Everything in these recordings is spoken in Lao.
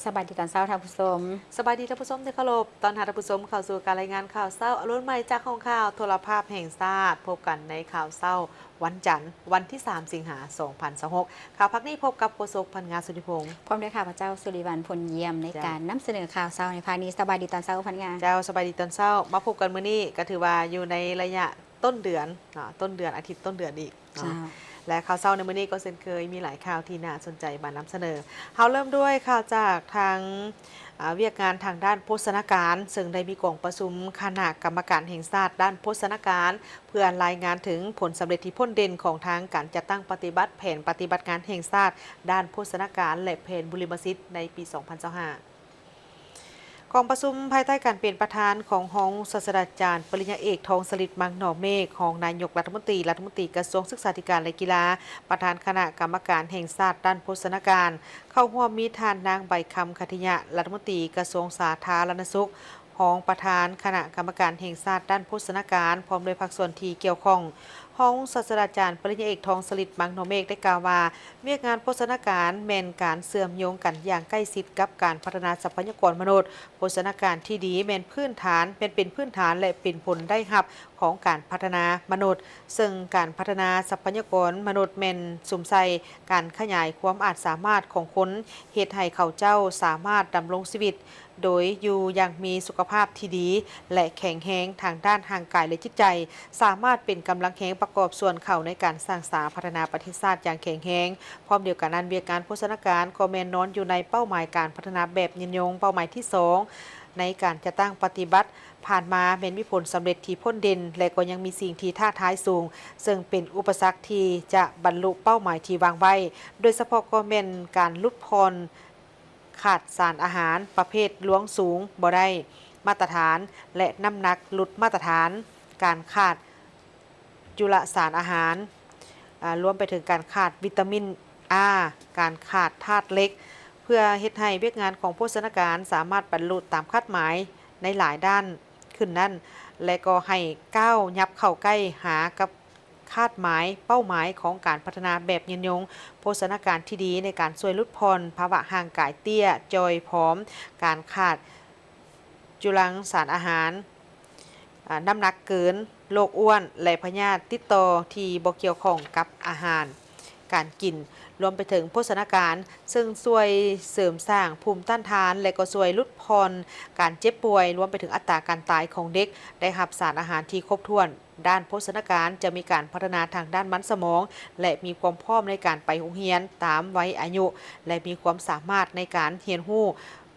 ສະບາຍດີຕອນເຊົ້າທ່ານຜູ້ຊົມ. ສະບາຍດີທ່ານຜູ້ຊົມທີ່ເຄົາລົບ. ຕ້ອນຮັບທ່ານຜູ້ຊົມເຂົ້າສູ່ການລາຍງານຂ່າວເຊົ້າອະລຸນໃໝ່ຈາກຫ້ອງຂ່າວໂທລະພາບແຫ່ງຊາດ. ພົບກັນໃນຂ່າວເຊົ້າວັນຈັນ ວັນທີສາມ ສິງຫາ ສອງພັນຊາວຫົກ. ຂ່າວພາກນີ້ພົບກັບໂຄສົກ ພັນງາ ສຸທິພົງ ພ້ອມດ້ວຍຂ້າພະເຈົ້າ ສຸລິວັນ ພົນຢ້ຽມ ໃນ ເຈົ້າ ການນຳສະເໜີຂ່າວເຊົ້າໃນພາກນີ້. ສະບາຍດີຕອນເຊົ້າ ພັນງາ. ເຈົ້າ ສະບາຍດີຕອນເຊົ້າ. ມາພົບກັນມື້ນີ້ກໍຖືວ່າຢູ່ໃນໄລຍະ ຕົ້ນເດືອນເນາະ, ຕົ້ນເດືອນ, ອາທິດຕົ້ນເດືອນອີກເນາະ. ເຈົ້າ. ແລະ ຂ່າວເຊົ້າໃນມື້ນີ້ກໍເຊັ່ນເຄີຍ ມີຫຼາຍຂ່າວທີ່ໜ້າສົນໃຈມານຳສະເໜີ. ເຮົາເລີ່ມດ້ວຍຂ່າວຈາກທາງ ອາ ວຽກງານທາງດ້ານໂພຊະນາການ, ເຊິ່ງໄດ້ມີກອງປະຊຸມຄະນະກຳມະການແຫ່ງຊາດດ້ານໂພຊະນາການ ເພື່ອລາຍງານເຖິງຜົນສຳເລັດທີ່ພົ້ນເດັ່ນຂອງທາງການຈັດຕັ້ງປະຕິບັດແຜນປະຕິບັດງານແຫ່ງຊາດດ້ານໂພຊະນາການ ແລະ ແຜນບຸລິມະສິດໃນປີສອງພັນຊາວຫ້າ. ກອງປະຊຸມພາຍໃຕ້ການເປັນປະທານຂອງຮອງສາດສະດາຈານປະລິນຍາເອກ ທອງສະລິດ ມັງໜໍເມກ, ຮອງນາຍົກລັດຖະມົນຕີ, ລັດຖະມົນຕີກະຊວງສຶກສາທິການ ແລະ ກິລາ, ປະທານຄະນະກຳມະການແຫ່ງຊາດດ້ານໂພຊະນາການ. ເຂົ້າຮ່ວມມີທ່ານນາງ ໃບຄຳ ຂັດຕິຍະ, ລັດຖະມົນຕີກະຊວງສາທາລະນະສຸກ, ຮອງປະທານຄະນະກຳມະການແຫ່ງຊາດດ້ານໂພຊະນາການ, ພ້ອມດ້ວຍພາກສ່ວນທີ່ກ່ຽວຂ້ອງ. ຮອງສາດສະດາຈານປະລິນຍາເອກ ທອງສະລິດ ມັງໜໍເມກ ໄດ້ກ່າວວ່າ, ວຽກງານໂພຊະນາການແມ່ນການເຊື່ອມໂຍງກັນຢ່າງໃກ້ຊິດກັບການພັດທະນາຊັບພະຍາກອນມະນຸດ. ໂພຊະນາການທີ່ດີແມ່ນພື້ນຖານ, ແມ່ນເປັນພື້ນຖານ ແລະ ເປັນຜົນໄດ້ຮັບຂອງການພັດທະນາມະນຸດ, ເຊິ່ງການພັດທະນາຊັບພະຍາກອນມະນຸດແມ່ນສຸມໃສ່ການຂະຫຍາຍຄວາມອາດສາມາດຂອງຄົນ, ເຮັດໃຫ້ເຂົາເຈົ້າສາມາດດຳລົງຊີວິດ ໂດຍຢູ່ຢ່າງມີສຸຂະພາບທີ່ດີ ແລະ ແຂງແຮງທາງດ້ານຮ່າງກາຍ ແລະ ຈິດໃຈ, ສາມາດເປັນກຳລັງແຮງປະກອບສ່ວນເຂົ້າໃນການສ້າງສາພັດທະນາປະເທດຊາດຢ່າງແຂງແຮງ. ພ້ອມດຽວກັນນັ້ນ, ວຽກງານໂພຊະນາການກໍແມ່ນນອນຢູ່ໃນເປົ້າໝາຍການພັດທະນາແບບຍືນຍົງ, ເປົ້າໝາຍທີສອງ ໃນການຈັດຕັ້ງປະຕິບັດ. ຜ່ານມາແມ່ນມີຜົນສຳເລັດທີ່ພົ້ນເດັ່ນ ແລະ ກໍຍັງມີສິ່ງທີ່ທ້າທາຍສູງ, ເຊິ່ງເປັນອຸປະສັກທີ່ຈະບັນລຸເປົ້າໝາຍທີ່ວາງໄວ້, ໂດຍສະເພາະກໍແມ່ນການຫຼຸດຜ່ອນ ຂາດສານອາຫານປະເພດລວງສູງບໍ່ໄດ້ມາດຕະຖານ ແລະ ນ້ຳໜັກຫຼຸດມາດຕະຖານ, ການຂາດຈຸລະສານອາຫານ, ອາ ລວມໄປເຖິງການຂາດວິຕາມິນອາ, ການຂາດທາດເຫຼັກ, ເພື່ອເຮັດໃຫ້ວຽກງານຂອງໂພຊະນາການສາມາດບັນລຸຕາມຄາດໝາຍໃນຫຼາຍດ້ານຂຶ້ນນັ້ນ ແລະ ກໍໃຫ້ກ້າວຫຍັບເຂົ້າໃກ້ຫາກັບ ຄາດໝາຍເປົ້າໝາຍຂອງການພັດທະນາແບບຍືນຍົງ. ໂພຊະນາການທີ່ດີໃນການຊ່ວຍຫຼຸດຜ່ອນພາວະຮ່າງກາຍເຕ້ຍ, ຈ່ອຍຜອມ, ການຂາດຈຸລັງສານອາຫານ, ອາ, ນ້ຳໜັກເກີນ, ໂລກອ້ວນ ແລະ ພະຍາດຕິດຕໍ່ທີ່ບໍ່ກ່ຽວຂ້ອງກັບອາຫານການກິນ, ລວມໄປເຖິງໂພຊະນາການ ເຊິ່ງຊ່ວຍເສີມສ້າງພູມຕ້ານທານ ແລະ ກໍຊ່ວຍຫຼຸດຜ່ອນການເຈັບປ່ວຍ, ລວມໄປເຖິງອັດຕາການຕາຍຂອງເດັກໄດ້ຮັບສານອາຫານທີ່ຄົບຖ້ວນ. ດ້ານໂພຊະນາການຈະມີການພັດທະນາທາງດ້ານມັນສະໝອງ ແລະ ມີຄວາມພ້ອມໃນການໄປໂຮງຮຽນຕາມໄວອາຍຸ ແລະ ມີຄວາມສາມາດໃນການຮຽນຮູ້,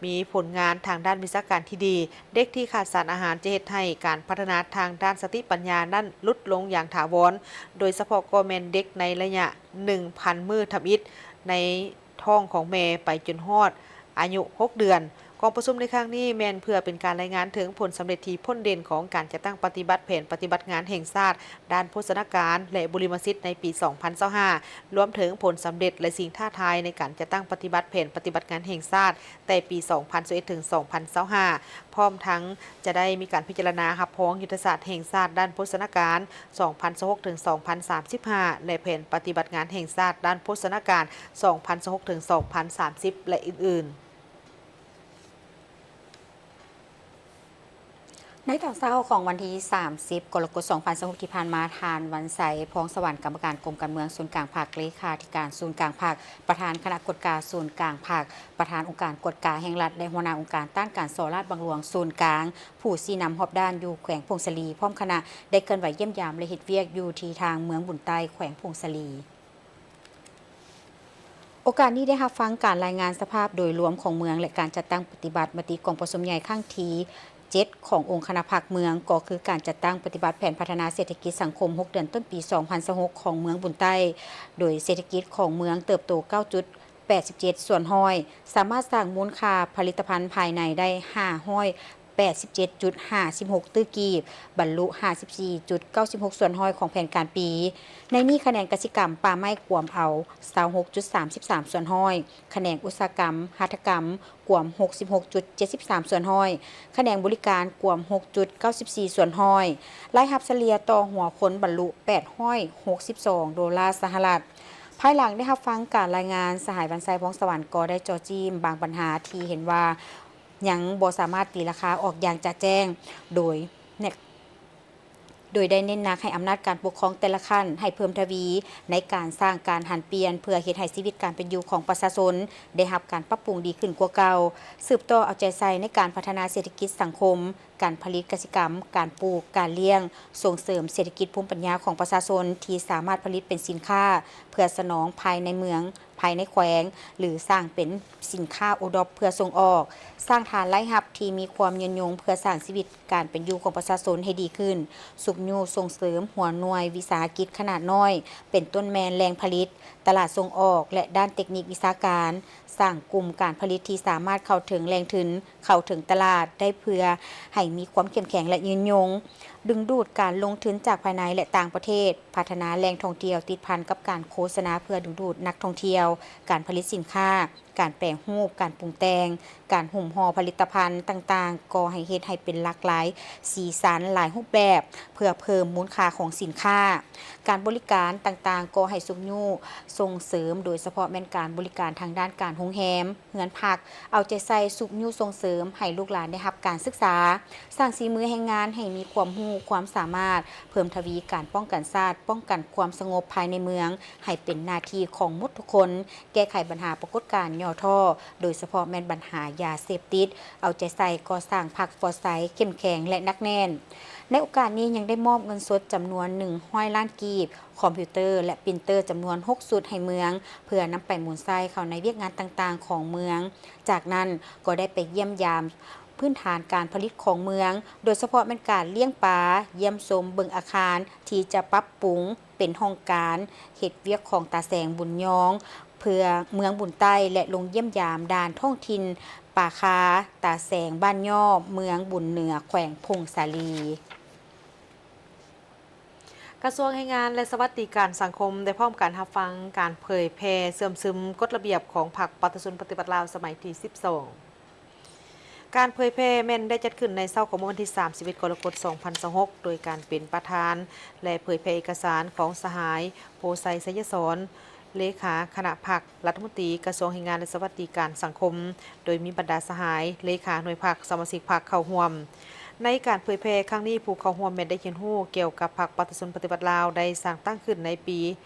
ມີຜົນງານທາງດ້ານວິຊາການທີ່ດີ. ເດັກທີ່ຂາດສານອາຫານຈະເຮັດໃຫ້ການພັດທະນາທາງດ້ານສະຕິປັນຍານັ້ນຫຼຸດລົງຢ່າງຖາວອນ, ໂດຍສະເພາະກໍແມ່ນເດັກໃນໄລຍະໜຶ່ງພັນມື້ທຳອິດໃນ ທ້ອງຂອງແມ່ໄປຈົນຮອດອາຍຸຫົກເດືອນ. ກອງປະຊຸມໃນຄັ້ງນີ້ແມ່ນເພື່ອເປັນການລາຍງານເຖິງຜົນສຳເລັດທີ່ພົ້ນເດັ່ນຂອງການຈັດຕັ້ງປະຕິບັດແຜນປະຕິບັດງານແຫ່ງຊາດດ້ານໂພຊະນາການ ແລະ ບຸລິມະສິດໃນປີສອງພັນຊາວຫ້າ ລວມເຖິງຜົນສຳເລັດ ແລະ ສິ່ງທ້າທາຍໃນການຈັດຕັ້ງປະຕິບັດແຜນປະຕິບັດງານແຫ່ງຊາດແຕ່ປີສອງພັນຊາວເອັດ ເຖິງ ສອງພັນຊາວຫ້າ ພ້ອມທັງຈະໄດ້ມີການພິຈາລະນາຮັບຮອງຍຸດທະສາດແຫ່ງຊາດດ້ານໂພຊະນາການ ສອງພັນຊາວຫົກ ເຖິງ ສອງພັນສາມສິບຫ້າ ແລະ ແຜນປະຕິບັດງານແຫ່ງຊາດດ້ານໂພຊະນາການ ສອງພັນຊາວຫົກ ເຖິງ ສອງພັນສາມສິບ ແລະ ອື່ນໆ. ໃນຕອນເຊົ້າຂອງວັນທີສາມສິບ ກໍລະກົດ ສອງພັນຊາວຫົກ ທີ່ຜ່ານມາ, ທ່ານ ວັນໄຊ ພອງສະຫວັນ ກຳມະການກົມການເມືອງສູນກາງພັກ, ເລຂາທິການສູນກາງພັກ, ປະທານຄະນະກວດກາສູນກາງພັກ, ປະທານອົງການກວດກາແຫ່ງລັດ ແລະ ຫົວໜ້າອົງການຕ້ານການສໍ້ລາດບັງຫຼວງສູນກາງ, ຜູ້ຊີ້ນຳຮອບດ້ານຢູ່ແຂວງຜົ້ງສາລີ ພ້ອມຄະນະ ໄດ້ເຄື່ອນໄຫວຢ້ຽມຢາມ ແລະ ເຮັດວຽກຢູ່ທີ່ທາງເມືອງບຸນໃຕ້ ແຂວງຜົ້ງສາລີ. ໂອກາດນີ້ໄດ້ຮັບຟັງການລາຍງານສະພາບໂດຍລວມຂອງເມືອງ ແລະ ການຈັດຕັ້ງປະຕິບັດມະຕິກອງປະຊຸມໃຫຍ່ຄັ້ງທີເຈັດ ຂອງອົງຄະນະພັກເມືອງ, ກໍຄືການຈັດຕັ້ງປະຕິບັດແຜນພັດທະນາເສດຖະກິດສັງຄົມຫົກເດືອນຕົ້ນປີສອງພັນຊາວຫົກ ຂອງເມືອງບຸນໃຕ້, ໂດຍເສດຖະກິດຂອງເມືອງເຕີບໂຕເກົ້າຈຸດ ແປດສິບເຈັດສ່ວນຮ້ອຍ, ສາມາດສ້າງມູນຄ່າຜະລິດຕະພັນພາຍໃນໄດ້ຫ້າຮ້ອຍແປດສິບເຈັດຈຸດຫ້າສິບຫົກຕື້ກີບ, ບັນລຸຫ້າສິບສີ່ຈຸດເກົ້າສິບຫົກສ່ວນຮ້ອຍຂອງແຜນການປີ. ໃນນີ້ຂະແໜງກະສິກຳ, ປ່າໄມ້ກວມເອົາຊາວຫົກຈຸດສາມສິບສາມສ່ວນຮ້ອຍ, ຂະແໜງອຸດສາຫະກຳ, ຫັດຖະກຳ ກວມຫົກສິບຫົກຈຸດເຈັດສິບສາມສ່ວນຮ້ອຍ, ຂະແໜງບໍລິການກວມຫົກຈຸດເກົ້າສິບສີ່ສ່ວນຮ້ອຍ, ລາຍຮັບສະເລ່ຍຕໍ່ຫົວຄົນບັນລຸແປດຮ້ອຍຫົກສິບສອງໂດລາສະຫະລັດ. ພ ພາຍຫຼັງໄດ້ຮັບຟັງການລາຍງານ, ສະຫາຍ ວັນໄຊ ພອງສະຫວັນ ກໍໄດ້ເຈາະຈີ້ມບາງບັນຫາທີ່ເຫັນວ່າຍັງບໍ່ສາມາດຕີລາຄາອອກຢ່າງຈະແຈ້ງ, ໂດຍແນະ ໂດຍໄດ້ເນັ້ນໜັກໃຫ້ອຳນາດການປົກຄອງແຕ່ລະຂັ້ນໃຫ້ເພີ່ມທະວີໃນການສ້າງການຫັນປ່ຽນ ເພື່ອເຮັດໃຫ້ຊີວິດການເປັນຢູ່ຂອງປະຊາຊົນໄດ້ຮັບການປັບປຸງດີຂຶ້ນກວ່າເກົ່າ, ສືບຕໍ່ເອົາໃຈໃສ່ໃນການພັດທະນາເສດຖະກິດສັງຄົມ, ການຜະລິດກະສິກຳ, ການປູກ, ການລ້ຽງ, ສົ່ງເສີມເສດຖະກິດພູມປັນຍາຂອງປະຊາຊົນທີ່ສາມາດຜະລິດເປັນສິນຄ້າ ເພື່ອສະໜອງພາຍໃນເມືອງ, ພາຍໃນແຂວງ ຫຼື ສ້າງເປັນສິນຄ້າໂອດອບເພື່ອສົ່ງອອກ, ສ້າງຖານລາຍຮັບທີ່ມີຄວາມຍືນຍົງເພື່ອສ້າງຊີວິດການເປັນຢູ່ຂອງປະຊາຊົນໃຫ້ດີຂຶ້ນ, ຊຸກຍູ້ສົ່ງເສີມຫົວໜ່ວຍວິສາຫະກິດຂະໜາດນ້ອຍ ເປັນຕົ້ນແມ່ນແຫຼ່ງຜະລິດ, ຕະຫຼາດສົ່ງອອກ ແລະ ດ້ານເຕັກນິກວິຊາການ, ສ້າງກຸ່ມການຜະລິດທີ່ສາມາດເຂົ້າເຖິງແຫຼ່ງທຶນ, ເຂົ້າເຖິງຕະຫຼາດໄດ້ເພື່ອໃຫ້ມີຄວາມເຂັ້ມແຂງ ແລະ ຍືນຍົງ, ດຶງດູດການລົງທຶນຈາກພາຍໃນ ແລະ ຕ່າງປະເທດ, ພັດທະນາແຫຼ່ງທ່ອງທ່ຽວຕິດພັນກັບການໂຄສະນາເພື່ອດຶງດູດນັກທ່ອງທ່ຽວ, ການຜະລິດສິນຄ້າ, ການແປຮູບ, ການປຸງແຕ່ງ, ການຫຸ້ມຫໍ່ຜະລິດຕະພັນຕ່າງໆ ກໍໃຫ້ເຮັດໃຫ້ເປັນຫຼາກຫຼາຍສີສັນ, ຫຼາຍຮູບແບບ ເພື່ອເພີ່ມມູນຄ່າຂອງສິນຄ້າ, ການບໍລິການຕ່າງໆ ກໍໃຫ້ຊຸກຍູ້ສົ່ງເສີມ, ໂດຍສະເພາະແມ່ນການບໍລິການທາງດ້ານການໂຮງແຮມ, ເຮືອນພັກ, ເອົາໃຈໃສ່ຊຸກຍູ້ສົ່ງເສີມໃຫ້ລູກຫຼານໄດ້ຮັບການສຶກສາ, ສ້າງສີມືແຮງງານໃຫ້ມີຄວາມຮູ້ຄວາມສາມາດ, ເພີ່ມທະວີການປ້ອງກັນຊາດ, ປ້ອງກັນຄວາມສະຫງົບພາຍໃນເມືອງໃຫ້ເປັນໜ້າທີ່ຂອງໝົດທຸກຄົນ, ແກ້ໄຂບັນຫາປາກົດການຫຍໍ້ທໍ້, ໂດຍສະເພາະແມ່ນບັນຫາຢາເສບຕິດ, ເອົາໃຈໃສ່ກໍ່ສ້າງພັກປອດໃສ, ເຂັ້ມແຂງ ແລະ ໜັກແໜ້ນ. ໃນໂອກາດນີ້ຍັງໄດ້ມອບເງິນສົດຈຳນວນໜຶ່ງຮ້ອຍລ້ານກີບ, ຄອມພິວເຕີ ແລະ ປຣິນເຕີຈຳນວນຫົກຊຸດໃຫ້ເມືອງ ເພື່ອນຳໄປໝູນໃຊ້ເຂົ້າໃນວຽກງານຕ່າງໆຂອງເມືອງ. ຈາກນັ້ນກໍໄດ້ໄປຢ້ຽມຢາມພື້ນຖານການຜະລິດຂອງເມືອງ, ໂດຍສະເພາະແມ່ນການລ້ຽງປາ, ຢ້ຽມຊົມເບິ່ງອາຄານທີ່ຈະປັບປຸງເປັນຫ້ອງການເຮັດວຽກຂອງຕາແສງ ບຸນຍອງ ເພື່ອເມືອງບຸນໃຕ້ ແລະ ລົງຢ້ຽມຢາມດ່ານທ້ອງຖິ່ນປາຄາ ຕາແສງ ບ້ານຍໍ້ ເມືອງບຸນເໜືອ ແຂວງຜົ້ງສາລີ. ກະຊວງແຮງງານ ແລະ ສະຫວັດດີການສັງຄົມ ໄດ້ພ້ອມກັນຮັບຟັງການເຜີຍແຜ່ເຊື່ອມຊຶມກົດລະບຽບຂອງພັກປະຊາຊົນປະຕິວັດລາວສະໄໝທີສິບສອງ. ການເຜີຍແຜ່ແມ່ນໄດ້ຈັດຂຶ້ນໃນເຊົ້າຂອງມື້ວັນທີສາມສິບເອັດ ກໍລະກົດ ສອງພັນຊາວຫົກ ໂດຍການເປັນປະທານ ແລະ ເຜີຍແຜ່ເອກະສານຂອງສະຫາຍ ໂພໄຊ ໄຊຍະສອນ ເລຂາຄະນະພັກ, ລັດຖະມົນຕີກະຊວງແຮງງານ ແລະ ສະຫວັດດີການສັງຄົມ, ໂດຍມີບັນດາສະຫາຍ ເລຂາໜ່ວຍພັກ, ສະມາຊິກພັກເຂົ້າຮ່ວມ. ໃນການເຜີຍແຜ່ຄັ້ງນີ້, ຜູ້ເຂົ້າຮ່ວມແມ່ນໄດ້ຮຽນຮູ້ກ່ຽວກັບພັກປະຊາຊົນປະຕິວັດລາວ ໄດ້ສ້າງຕັ້ງຂຶ້ນໃນປີ,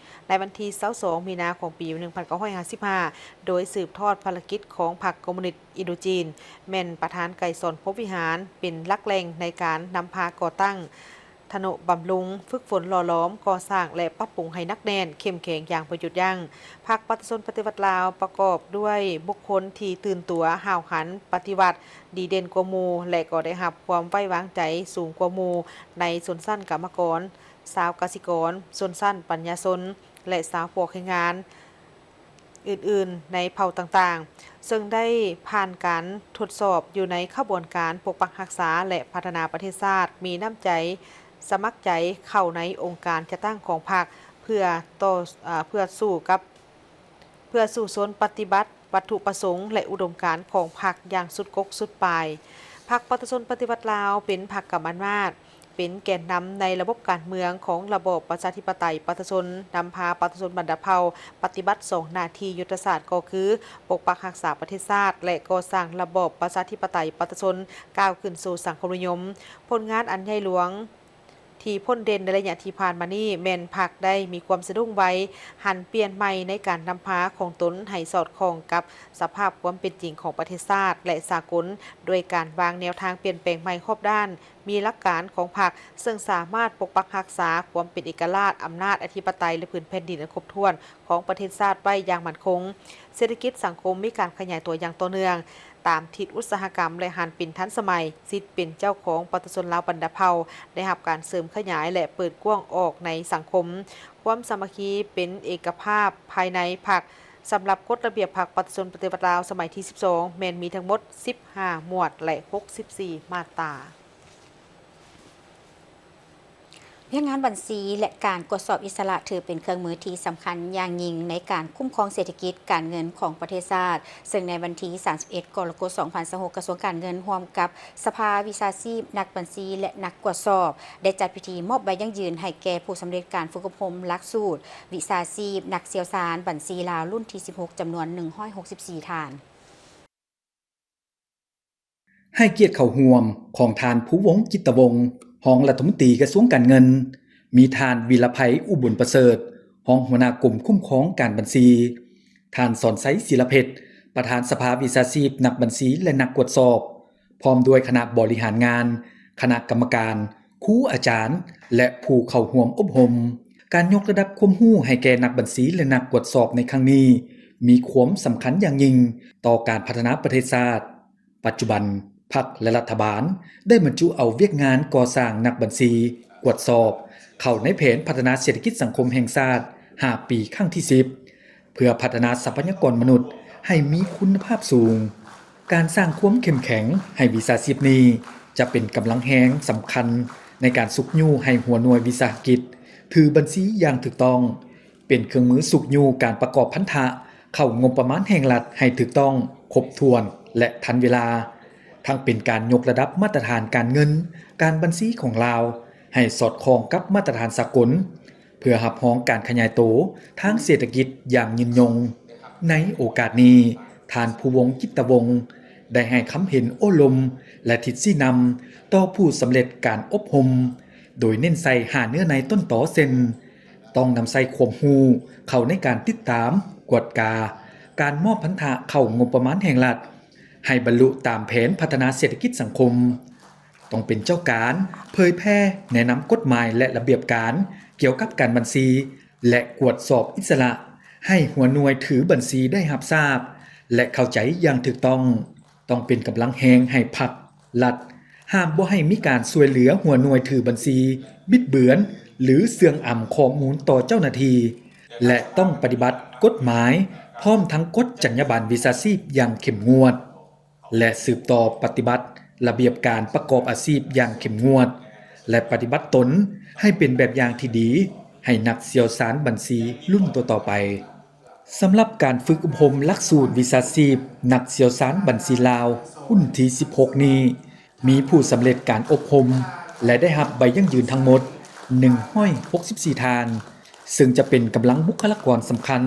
ໃນວັນທີຊາວສອງ ມີນາ ຂອງປີໜຶ່ງພັນເກົ້າຮ້ອຍຫ້າສິບຫ້າ ໂດຍສືບທອດພາລະກິດຂອງພັກຄອມມູນິດອິນໂດຈີນ, ແມ່ນປະທານໄກສອນ ພົມວິຫານ ເປັນຫຼັກແຫຼ່ງໃນການນຳພາກໍ່ຕັ້ງ ທະນຸບຳລຸງ, ຝຶກຝົນ, ຫຼໍ່ຫຼອມ, ກໍ່ສ້າງ ແລະ ປັບປຸງໃຫ້ໜັກແໜ້ນ, ເຂັ້ມແຂງຢ່າງບໍ່ຢຸດຢັ້ງ. ພັກປະຊາຊົນປະຕິວັດລາວ ປະກອບດ້ວຍບຸກຄົນທີ່ຕື່ນຕົວ, ຫ້າວຫັນ, ປະຕິວັດ, ດີເດັ່ນກວ່າໝູ່ ແລະ ກໍໄດ້ຮັບຄວາມໄວ້ວາງໃຈສູງກວ່າໝູ່ໃນຊົນຊັ້ນກຳມະກອນ, ຊາວກະສິກອນ, ຊົນຊັ້ນປັນຍາຊົນ ແລະ ຊາວພວກແຮງງານ ອື່ນໆໃນເຜົ່າຕ່າງໆ, ເຊິ່ງໄດ້ຜ່ານການທົດສອບຢູ່ໃນຂະບວນການປົກປັກຮັກສາ ແລະ ພັດທະນາປະເທດຊາດ, ມີນ້ຳໃຈສະໝັກໃຈເຂົ້າໃນອົງການຈັດຕັ້ງຂອງພັກ ເພື່ອຕໍ່ ເອີ ເພື່ອສູ້ກັບ ເພື່ອສູ້ຊົນປະຕິບັດວັດຖຸປະສົງ ແລະ ອຸດົມການຂອງພັກຢ່າງສຸດກົກສຸດປາຍ. ພັກປະຊາຊົນປະຕິວັດລາວ ເປັນພັກກຳອຳນາດ, ເປັນແກນນຳໃນລະບົບການເມືອງຂອງລະບອບປະຊາທິປະໄຕປະຊາຊົນ, ນຳພາປະຊາຊົນບັນດາເຜົ່າປະຕິບັດສອງໜ້າທີ່ຍຸດທະສາດ ກໍຄື ປົກປັກຮັກສາປະເທດຊາດ ແລະ ກໍ່ສ້າງລະບອບປະຊາທິປະໄຕປະຊາຊົນ ກ້າວຂຶ້ນສູ່ສັງຄົມນິຍົມ. ຜົນງານອັນໃຫຍ່ຫຼວງທີ່ພົ້ນເດັ່ນໃນໄລຍະທີ່ຜ່ານມານີ້ ແມ່ນພັກໄດ້ມີຄວາມສະດຸ້ງໄວ, ຫັນປ່ຽນໃໝ່ໃນການນຳພາຂອງຕົນໃຫ້ສອດຄ່ອງກັບສະພາບຄວາມເປັນຈິງຂອງປະເທດຊາດ ແລະ ສາກົນ, ດ້ວຍການວາງແນວທາງປ່ຽນແປງໃໝ່ຮອບດ້ານ, ມີຫຼັກການຂອງພັກ ເຊິ່ງສາມາດປົກປັກຮັກສາຄວາມເປັນເອກະລາດ, ອຳນາດອະທິປະໄຕ ແລະ ພື້ນແຜ່ນດິນອັນຄົບຖ້ວນຂອງປະເທດຊາດໄວ້ຢ່າງໝັ້ນຄົງ. ເສດຖະກິດສັງຄົມມີການຂະຫຍາຍຕົວຢ່າງຕໍ່ເນື່ອງຕາມທິດອຸດສາຫະກຳ ແລະ ຫັນເປັນທັນສະໄໝ, ສິດເປັນເຈົ້າຂອງປະຊາຊົນລາວບັນດາເຜົ່າ ໄດ້ຮັບການເສີມຂະຫຍາຍ ແລະ ເປີດກວ້າງອອກໃນສັງຄົມ. ຄວາມສາມັກຄີເປັນເອກະພາບພາຍໃນພັກ. ສຳລັບກົດລະບຽບພັກປະຊາຊົນປະຕິວັດລາວສະໄໝທີສິບສອງ ແມ່ນມີທັງໝົດສິບຫ້າໝວດ ແລະ ຫົກສິບສີ່ມາດຕາ. ໃ ວຽກງານບັນຊີ ແລະ ການກວດສອບອິດສະຫຼະ ຖືເປັນເຄື່ອງມືທີ່ສຳຄັນຢ່າງຍິ່ງໃນການຄຸ້ມຄອງເສດຖະກິດການເງິນຂອງປະເທດຊາດ, ເຊິ່ງໃນວັນທີສາມສິບເອັດ ກໍລະກົດ ສອງພັນຊາວຫົກ ກະຊວງການເງິນຮ່ວມກັບສະພາວິຊາຊີບນັກບັນຊີ ແລະ ນັກກວດສອບ ໄດ້ຈັດພິທີມອບໃບຢັ້ງຢືນໃຫ້ແກ່ຜູ້ສຳເລັດການຝຶກອົບຮົມຫຼັກສູດວິຊາຊີບນັກຊ່ຽວຊານບັນຊີລາວ ລຸ້ນທີສິບຫົກ ຈຳນວນໜຶ່ງຮ້ອຍຫົກສິບສີ່ທ່ານ. ໃຫ້ກຽດເຂົ້າຮ່ວມຂອງທ່ານ ພູວົງ ຈິດຕະວົງ ຮອງລັດຖະມົນຕີກະຊວງການເງິນ, ມີທ່ານ ວິລະໄພ ອຸບົນປະເສີດ ຮອງຫົວໜ້າກົມຄຸ້ມຄອງການບັນຊີ, ທ່ານ ສອນໄຊ ສີລະເພັດ ປະທານສະພາວິຊາຊີບນັກບັນຊີ ແລະ ນັກກວດສອບ, ພ້ອມດ້ວຍຄະນະບໍລິຫານງານ, ຄະນະກຳມະການ, ຄູອາຈານ ແລະ ຜູ້ເຂົ້າຮ່ວມອົບຮົມ. ການຍົກລະດັບຄວາມຮູ້ໃຫ້ແກ່ນັກບັນຊີ ແລະ ນັກກວດສອບໃນຄັ້ງນີ້ ມີຄວາມສຳຄັນຢ່າງຍິ່ງຕໍ່ການພັດທະນາປະເທດຊາດ. ປັດຈຸບັນ, ພັກ ແລະ ລັດຖະບານໄດ້ບັນຈຸເອົາວຽກງານກໍ່ສ້າງນັກບັນຊີ, ກວດສອບ ເຂົ້າໃນແຜນພັດທະນາເສດຖະກິດສັງຄົມແຫ່ງຊາດຫ້າປີຄັ້ງທີສິບ ເພື່ອພັດທະນາຊັບພະຍາກອນມະນຸດໃຫ້ມີຄຸນນະພາບສູງ. ການສ້າງຄວາມເຂັ້ມແຂງໃຫ້ວິຊາຊີບນີ້ ຈະເປັນກຳລັງແຮງສຳຄັນໃນການຊຸກຍູ້ໃຫ້ຫົວໜ່ວຍວິສາຫະກິດຖືບັນຊີຢ່າງຖືກຕ້ອງ, ເປັນເຄື່ອງມືຊຸກຍູ້ການປະກອບພັນທະເຂົ້າງົບປະມານແຫ່ງລັດໃຫ້ຖືກຕ້ອງ, ຄົບຖ້ວນ ແລະ ທັນເວລາ, ທັງເປັນການຍົກລະດັບມາດຕະຖານການເງິນ, ການບັນຊີຂອງລາວໃຫ້ສອດຄ່ອງກັບມາດຕະຖານສາກົນ ເພື່ອຮັບຮອງການຂະຫຍາຍໂຕທາງເສດຖະກິດຢ່າງຍືນຍົງ. ໃນໂອກາດນີ້, ທ່ານ ພູວົງ ຈິດຕະວົງ ໄດ້ໃຫ້ຄຳເຫັນໂອ້ລົມ ແລະ ທິດຊີ້ນຳຕໍ່ຜູ້ສຳເລັດການອົບຮົມ, ໂດຍເນັ້ນໃສ່ຫ້າເນື້ອໃນຕົ້ນຕໍ ເຊັ່ນ: ຕ້ອງນຳໃຊ້ຄວາມຮູ້ເຂົ້າໃນການຕິດຕາມ, ກວດກາ, ການມອບພັນທະເຂົ້າງົບປະມານແຫ່ງລັດ ໃຫ້ບັນລຸຕາມແຜນພັດທະນາເສດຖະກິດສັງຄົມ, ຕ້ອງເປັນເຈົ້າການເຜີຍແຜ່ແນະນຳກົດໝາຍ ແລະ ລະບຽບການກ່ຽວກັບການບັນຊີ ແລະ ກວດສອບອິດສະຫຼະ ໃຫ້ຫົວໜ່ວຍຖືບັນຊີໄດ້ຮັບຊາບ ແລະ ເຂົ້າໃຈຢ່າງຖືກຕ້ອງ, ຕ້ອງເປັນກຳລັງແຮງໃຫ້ພັກ, ລັດ, ຫ້າມບໍ່ໃຫ້ມີການຊ່ວຍເຫຼືອຫົວໜ່ວຍຖືບັນຊີບິດເບືອນ ຫຼື ເຊື່ອງອຳຂໍ້ມູນຕໍ່ເຈົ້າໜ້າທີ່ ແລະ ຕ້ອງປະຕິບັດກົດໝາຍ ພ້ອມທັງກົດຈັນຍາບັນວິຊາຊີບຢ່າງເຂັ້ມງວດ ແລະ ສືບຕໍ່ປະຕິບັດລະບຽບການປະກອບອາຊີບຢ່າງເຂັ້ມງວດ ແລະ ປະຕິບັດຕົນໃຫ້ເປັນແບບຢ່າງທີ່ດີໃຫ້ນັກຊ່ຽວຊານບັນຊີລຸ້ນຕໍ່ໆໄປ. ສຳລັບການຝຶກອົບຮົມຫຼັກສູດວິຊາຊີບນັກຊ່ຽວຊານບັນຊີລາວ ຮຸ່ນທີສິບຫົກນີ້ ມີຜູ້ສຳເລັດການອົບຮົມ ແລະ ໄດ້ຮັບໃບຢັ້ງຢືນທັງໝົດໜຶ່ງຮ້ອຍຫົກສິບສີ່ທ່ານ, ເຊິ່ງຈະເປັນກຳລັງບຸກຄະລາກອນສຳຄັນ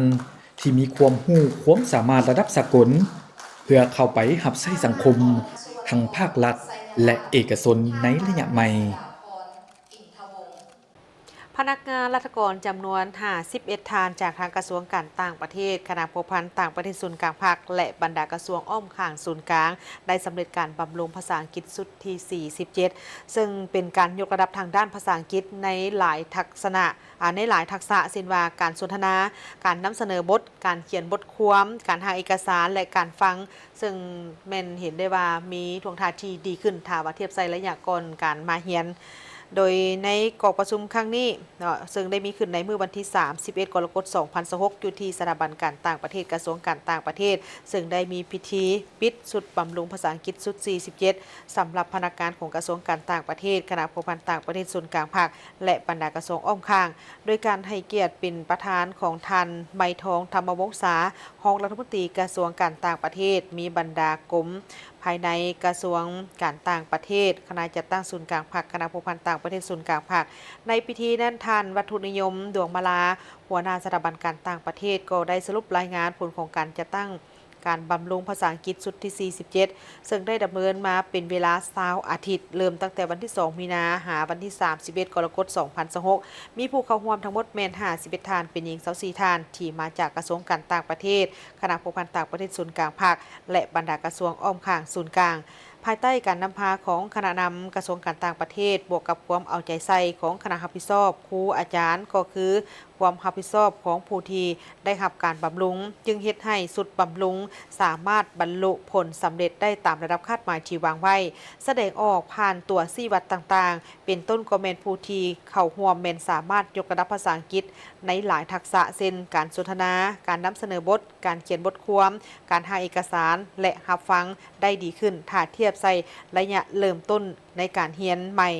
ທີ່ມີຄວາມຮູ້ຄວາມສາມາດລະດັບສາກົນ ເພື່ອເຂົ້າໄປຮັບໃຊ້ສັງຄົມ ທັງພາກລັດ ແລະ ເອກະຊົນໃນໄລຍະໃໝ່. ພະນັກງານລັດຖະກອນຈຳນວນຫ້າສິບເອັດທ່ານ ຈາກທາງກະຊວງການຕ່າງປະເທດ, ຄະນະພົວພັນຕ່າງປະເທດສູນກາງພັກ ແລະ ບັນດາກະຊວງອ້ອມຂ້າງສູນກາງ ໄດ້ສຳເລັດການບຳລຸງພາສາອັງກິດຊຸດທີສີ່ສິບເຈັດ ເຊິ່ງເປັນການຍົກລະດັບທາງດ້ານພາສາອັງກິດໃນຫຼາຍທັກສະນະ, ອາ, ໃນຫຼາຍທັກສະ ເຊັ່ນວ່າ ການສົນທະນາ, ການນຳສະເໜີບົດ, ການຂຽນບົດຄວາມ, ການຮ່າງເອກະສານ ແລະ ການຟັງ, ເຊິ່ງແມ່ນເຫັນໄດ້ວ່າມີທ່ວງທ່າທີ່ດີຂຶ້ນ ຖ້າວ່າທຽບໃສ່ໄລຍະກ່ອນການມາຮຽນ. ໂດຍໃນກອງປະຊຸມຄັ້ງນີ້ເນາະ ເຊິ່ງໄດ້ມີຂຶ້ນໃນມື້ວັນທີສາມສິບເອັດ ກໍລະກົດ ສອງພັນຊາວຫົກ ຢູ່ທີ່ສະຖາບັນການຕ່າງປະເທດ ກະຊວງການຕ່າງປະເທດ, ເຊິ່ງໄດ້ມີພິທີປິດຊຸດບຳລຸງພາສາອັງກິດຊຸດທີສີ່ສິບເຈັດ ສຳລັບພະນັກງານຂອງກະຊວງການຕ່າງປະເທດ, ຄະນະພົວພັນຕ່າງປະເທດສູນກາງພັກ ແລະ ບັນດາກະຊວງອ້ອມຂ້າງ, ໂດຍການໃຫ້ກຽດເປັນປະທານຂອງທ່ານ ໄມທອງ ທຳມະວົງສາ, ຮອງລັດຖະມົນຕີກະຊວງການຕ່າງປະເທດ, ມີບັນດາກົມພາຍໃນກະຊວງການຕ່າງປະເທດ, ຄະນະຈັດຕັ້ງສູນກາງພັກ, ຄະນະພົວພັນຕ່າງປະເທດສູນກາງພັກ. ໃນພິທີນັ້ນ, ທ່ານ ວັດຖຸນິຍົມ ດວງມາລາ, ຫົວໜ້າສະຖາບັນການຕ່າງປະເທດ ກໍໄດ້ສະຫຼຸບລາຍງານຜົນຂອງການຈັດຕັ້ງ ການບຳລຸງພາສາອັງກິດຊຸດທີສີ່ສິບເຈັດ ເຊິ່ງໄດ້ດຳເນີນມາເປັນເວລາຊາວອາທິດ, ເລີ່ມຕັ້ງແຕ່ວັນທີສອງ ມີນາ ຫາວັນທີສາມສິບເອັດ ກໍລະກົດ ສອງພັນຊາວຫົກ ມີຜູ້ເຂົ້າຮ່ວມທັງໝົດແມ່ນຫ້າສິບເອັດທ່ານ, ເປັນຍິງຊາວສີ່ທ່ານ ທີ່ມາຈາກກະຊວງການຕ່າງປະເທດ, ຄະນະພົວພັນຕ່າງປະເທດສູນກາງພັກ ແລະ ບັນດາກະຊວງອ້ອມຂ້າງສູນກາງ. ພາຍໃຕ້ການນຳພາຂອງຄະນະນຳກະຊວງການຕ່າງປະເທດ, ບວກກັບຄວາມເອົາໃຈໃສ່ຂອງຄະນະຮັບຜິດຊອບ, ຄູອາຈານ, ກໍຄື ຄວາມຮັບຜິດຊອບຂອງຜູ້ທີ່ໄດ້ຮັບການບຳລຸງ, ຈຶ່ງເຮັດໃຫ້ຊຸດບຳລຸງສາມາດບັນລຸຜົນສຳເລັດໄດ້ຕາມລະດັບຄາດໝາຍທີ່ວາງໄວ້, ສະແດງອອກຜ່ານຕົວຊີ້ວັດຕ່າງໆ, ເປັນຕົ້ນກໍແມ່ນຜູ້ທີ່ເຂົ້າຮ່ວມແມ່ນສາມາດຍົກລະດັບພາສາອັງກິດໃນຫຼາຍທັກສະ ເຊັ່ນ ການສົນທະນາ, ການນຳສະເໜີບົດ, ການຂຽນບົດຄວາມ, ການຮ່າງເອກະສານ ແລະ ຮັບຟັງໄດ້ດີຂຶ້ນ ຖ້າທຽບໃສ່ໄລຍະເລີ່ມຕົ້ນໃນການຮຽນໃໝ່.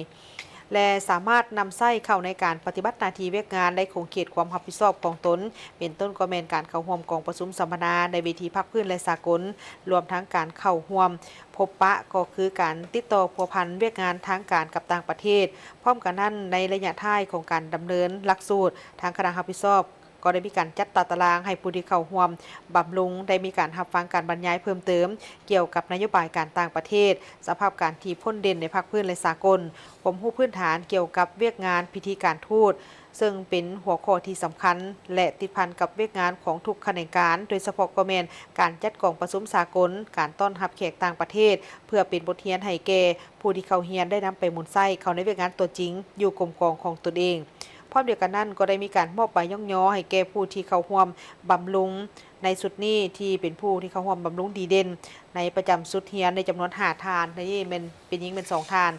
ແລະ ສາມາດນຳໃຊ້ເຂົ້າໃນການປະຕິບັດໜ້າທີ່ວຽກງານໃນຂົງເຂດຄວາມຮັບຜິດຊອບຂອງຕົນ, ເປັນຕົ້ນກໍແມ່ນການເຂົ້າຮ່ວມກອງປະຊຸມສຳມະນາໃນເວທີພາກພື້ນ ແລະ ສາກົນ, ລວມທັງການເຂົ້າຮ່ວມພົບປະ ກໍຄືການຕິດຕໍ່ພົວພັນວຽກງານທາງການກັບຕ່າງປະເທດ. ພ້ອມກັນນັ້ນ, ໃນໄລຍະທ້າຍຂອງການດຳເນີນຫຼັກສູດ, ທາງຄະນະຮັບຜິດຊອບ ກໍໄດ້ມີການຈັດຕາຕະລາງໃຫ້ຜູ້ທີ່ເຂົ້າຮ່ວມບຳລຸງໄດ້ມີການຮັບຟັງການບັນຍາຍເພີ່ມເຕີມກ່ຽວກັບນະໂຍບາຍການຕ່າງປະເທດ, ສະພາບການທີ່ພົ້ນເດັ່ນໃນພາກພື້ນ ແລະ ສາກົນ, ຄວາມຮູ້ພື້ນຖານກ່ຽວກັບວຽກງານພິທີການທູດ, ເຊິ່ງເປັນຫົວຂໍ້ທີ່ສຳຄັນ ແລະ ຕິດພັນກັບວຽກງານຂອງທຸກຂະແໜງການ, ໂດຍສະເພາະກໍແມ່ນການຈັດກອງປະຊຸມສາກົນ, ການຕ້ອນຮັບແຂກຕ່າງປະເທດ, ເພື່ອເປັນບົດຮຽນໃຫ້ແກ່ຜູ້ທີ່ເຂົ້າຮຽນໄດ້ນຳໄປໝູນໃຊ້ເຂົ້າໃນວຽກງານຕົວຈິງຢູ່ກົມກອງຂອງຕົນເອງ. ພ້ອມດຽວກັນນັ້ນ, ກໍໄດ້ມີການມອບໃບຍ້ອງຍໍໃຫ້ແກ່ຜູ້ທີ່ເຂົ້າຮ່ວມບຳລຸງໃນຊຸດນີ້ ທີ່ເປັນຜູ້ທີ່ເຂົ້າຮ່ວມບຳລຸງດີເດັ່ນໃນປະຈຳຊຸດຮຽນໃນຈຳນວນຫ້າທ່ານ, ໃນນີ້ແມ່ນເປັນຍິງແມ່ນສອງທ່ານ.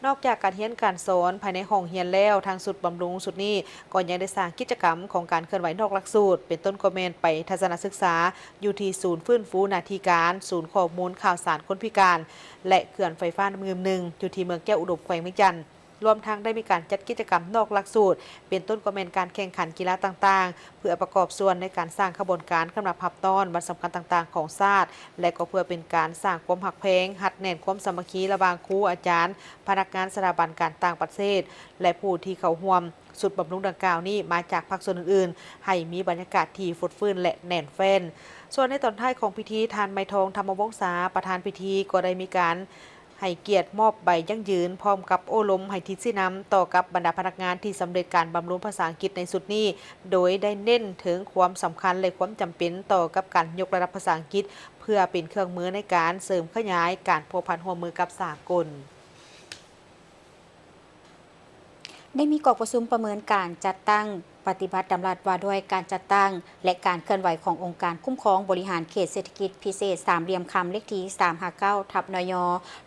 ນອກຈາກການຮຽນການສອນພາຍໃນຫ້ອງຮຽນແລ້ວ, ທາງຊຸດບຳລຸງຊຸດນີ້ກໍຍັງໄດ້ສ້າງກິດຈະກຳຂອງການເຄື່ອນໄຫວນອກຫຼັກສູດ, ເປັນຕົ້ນກໍແມ່ນໄປທັດສະນະສຶກສາຢູ່ທີ່ສູນຟື້ນຟູໜ້າທີ່ການ, ສູນຂໍ້ມູນຂ່າວສານຄົນພິການ ແລະ ເຂື່ອນໄຟຟ້ານ້ຳງື່ມໜຶ່ງ ຢູ່ທີ່ເມືອງແກ້ວອຸດົມ ແຂວງວຽງຈັນ. ລວມທັງໄດ້ມີການຈັດກິດຈະກຳນອກຫຼັກສູດ, ເປັນຕົ້ນກໍແມ່ນການແຂ່ງຂັນກິລາຕ່າງໆ ເພື່ອປະກອບສ່ວນໃນການສ້າງຂະບວນການສຳລັບຮັບຕ້ອນວັນສຳຄັນຕ່າງໆຂອງຊາດ ແລະ ກໍເພື່ອເປັນການສ້າງຄວາມຮັກແພງ, ຮັດແໜ້ນຄວາມສາມັກຄີລະຫວ່າງຄູ, ອາຈານ, ພະນັກງານສະຖາບັນການຕ່າງປະເທດ ແລະ ຜູ້ທີ່ເຂົ້າຮ່ວມຊຸດບຳລຸງດັ່ງກ່າວນີ້ມາຈາກພາກສ່ວນອື່ນໆ, ໃຫ້ມີບັນຍາກາດທີ່ຟົດຟື້ນ ແລະ ແໜ້ນແຟ້ນ. ສ່ວນໃນຕອນທ້າຍຂອງພິທີ, ທ່ານ ໄມທອງ ທຳມະວົງສາ ປະທານພິທີ ກໍໄດ້ມີການ ໃຫ້ກຽດມອບໃບຢັ້ງຢືນ ພ້ອມກັບໂອ້ລົມໃຫ້ທິດຊີ້ນຳຕໍ່ກັບບັນດາພະນັກງານທີ່ສຳເລັດການບຳລຸງພາສາອັງກິດໃນຊຸດນີ້, ໂດຍໄດ້ເນັ້ນເຖິງຄວາມສຳຄັນ ແລະ ຄວາມຈຳເປັນຕໍ່ກັບການຍົກລະດັບພາສາອັງກິດ ເພື່ອເປັນເຄື່ອງມືໃນການເສີມຂະຫຍາຍການພົວພັນຮ່ວມມືກັບສາກົນ. ໄດ້ມີກອງປະຊຸມປະເມີນການຈັດຕັ້ງປະຕິບັດດຳລັດວ່າດ້ວຍການຈັດຕັ້ງ ແລະ ການເຄື່ອນໄຫວຂອງອົງການຄຸ້ມຄອງບໍລິຫານເຂດເສດຖະກິດພິເສດສາມຫຼ່ຽມຄຳ ເລກທີສາມຫ້າເກົ້າ ທັບ ນຍ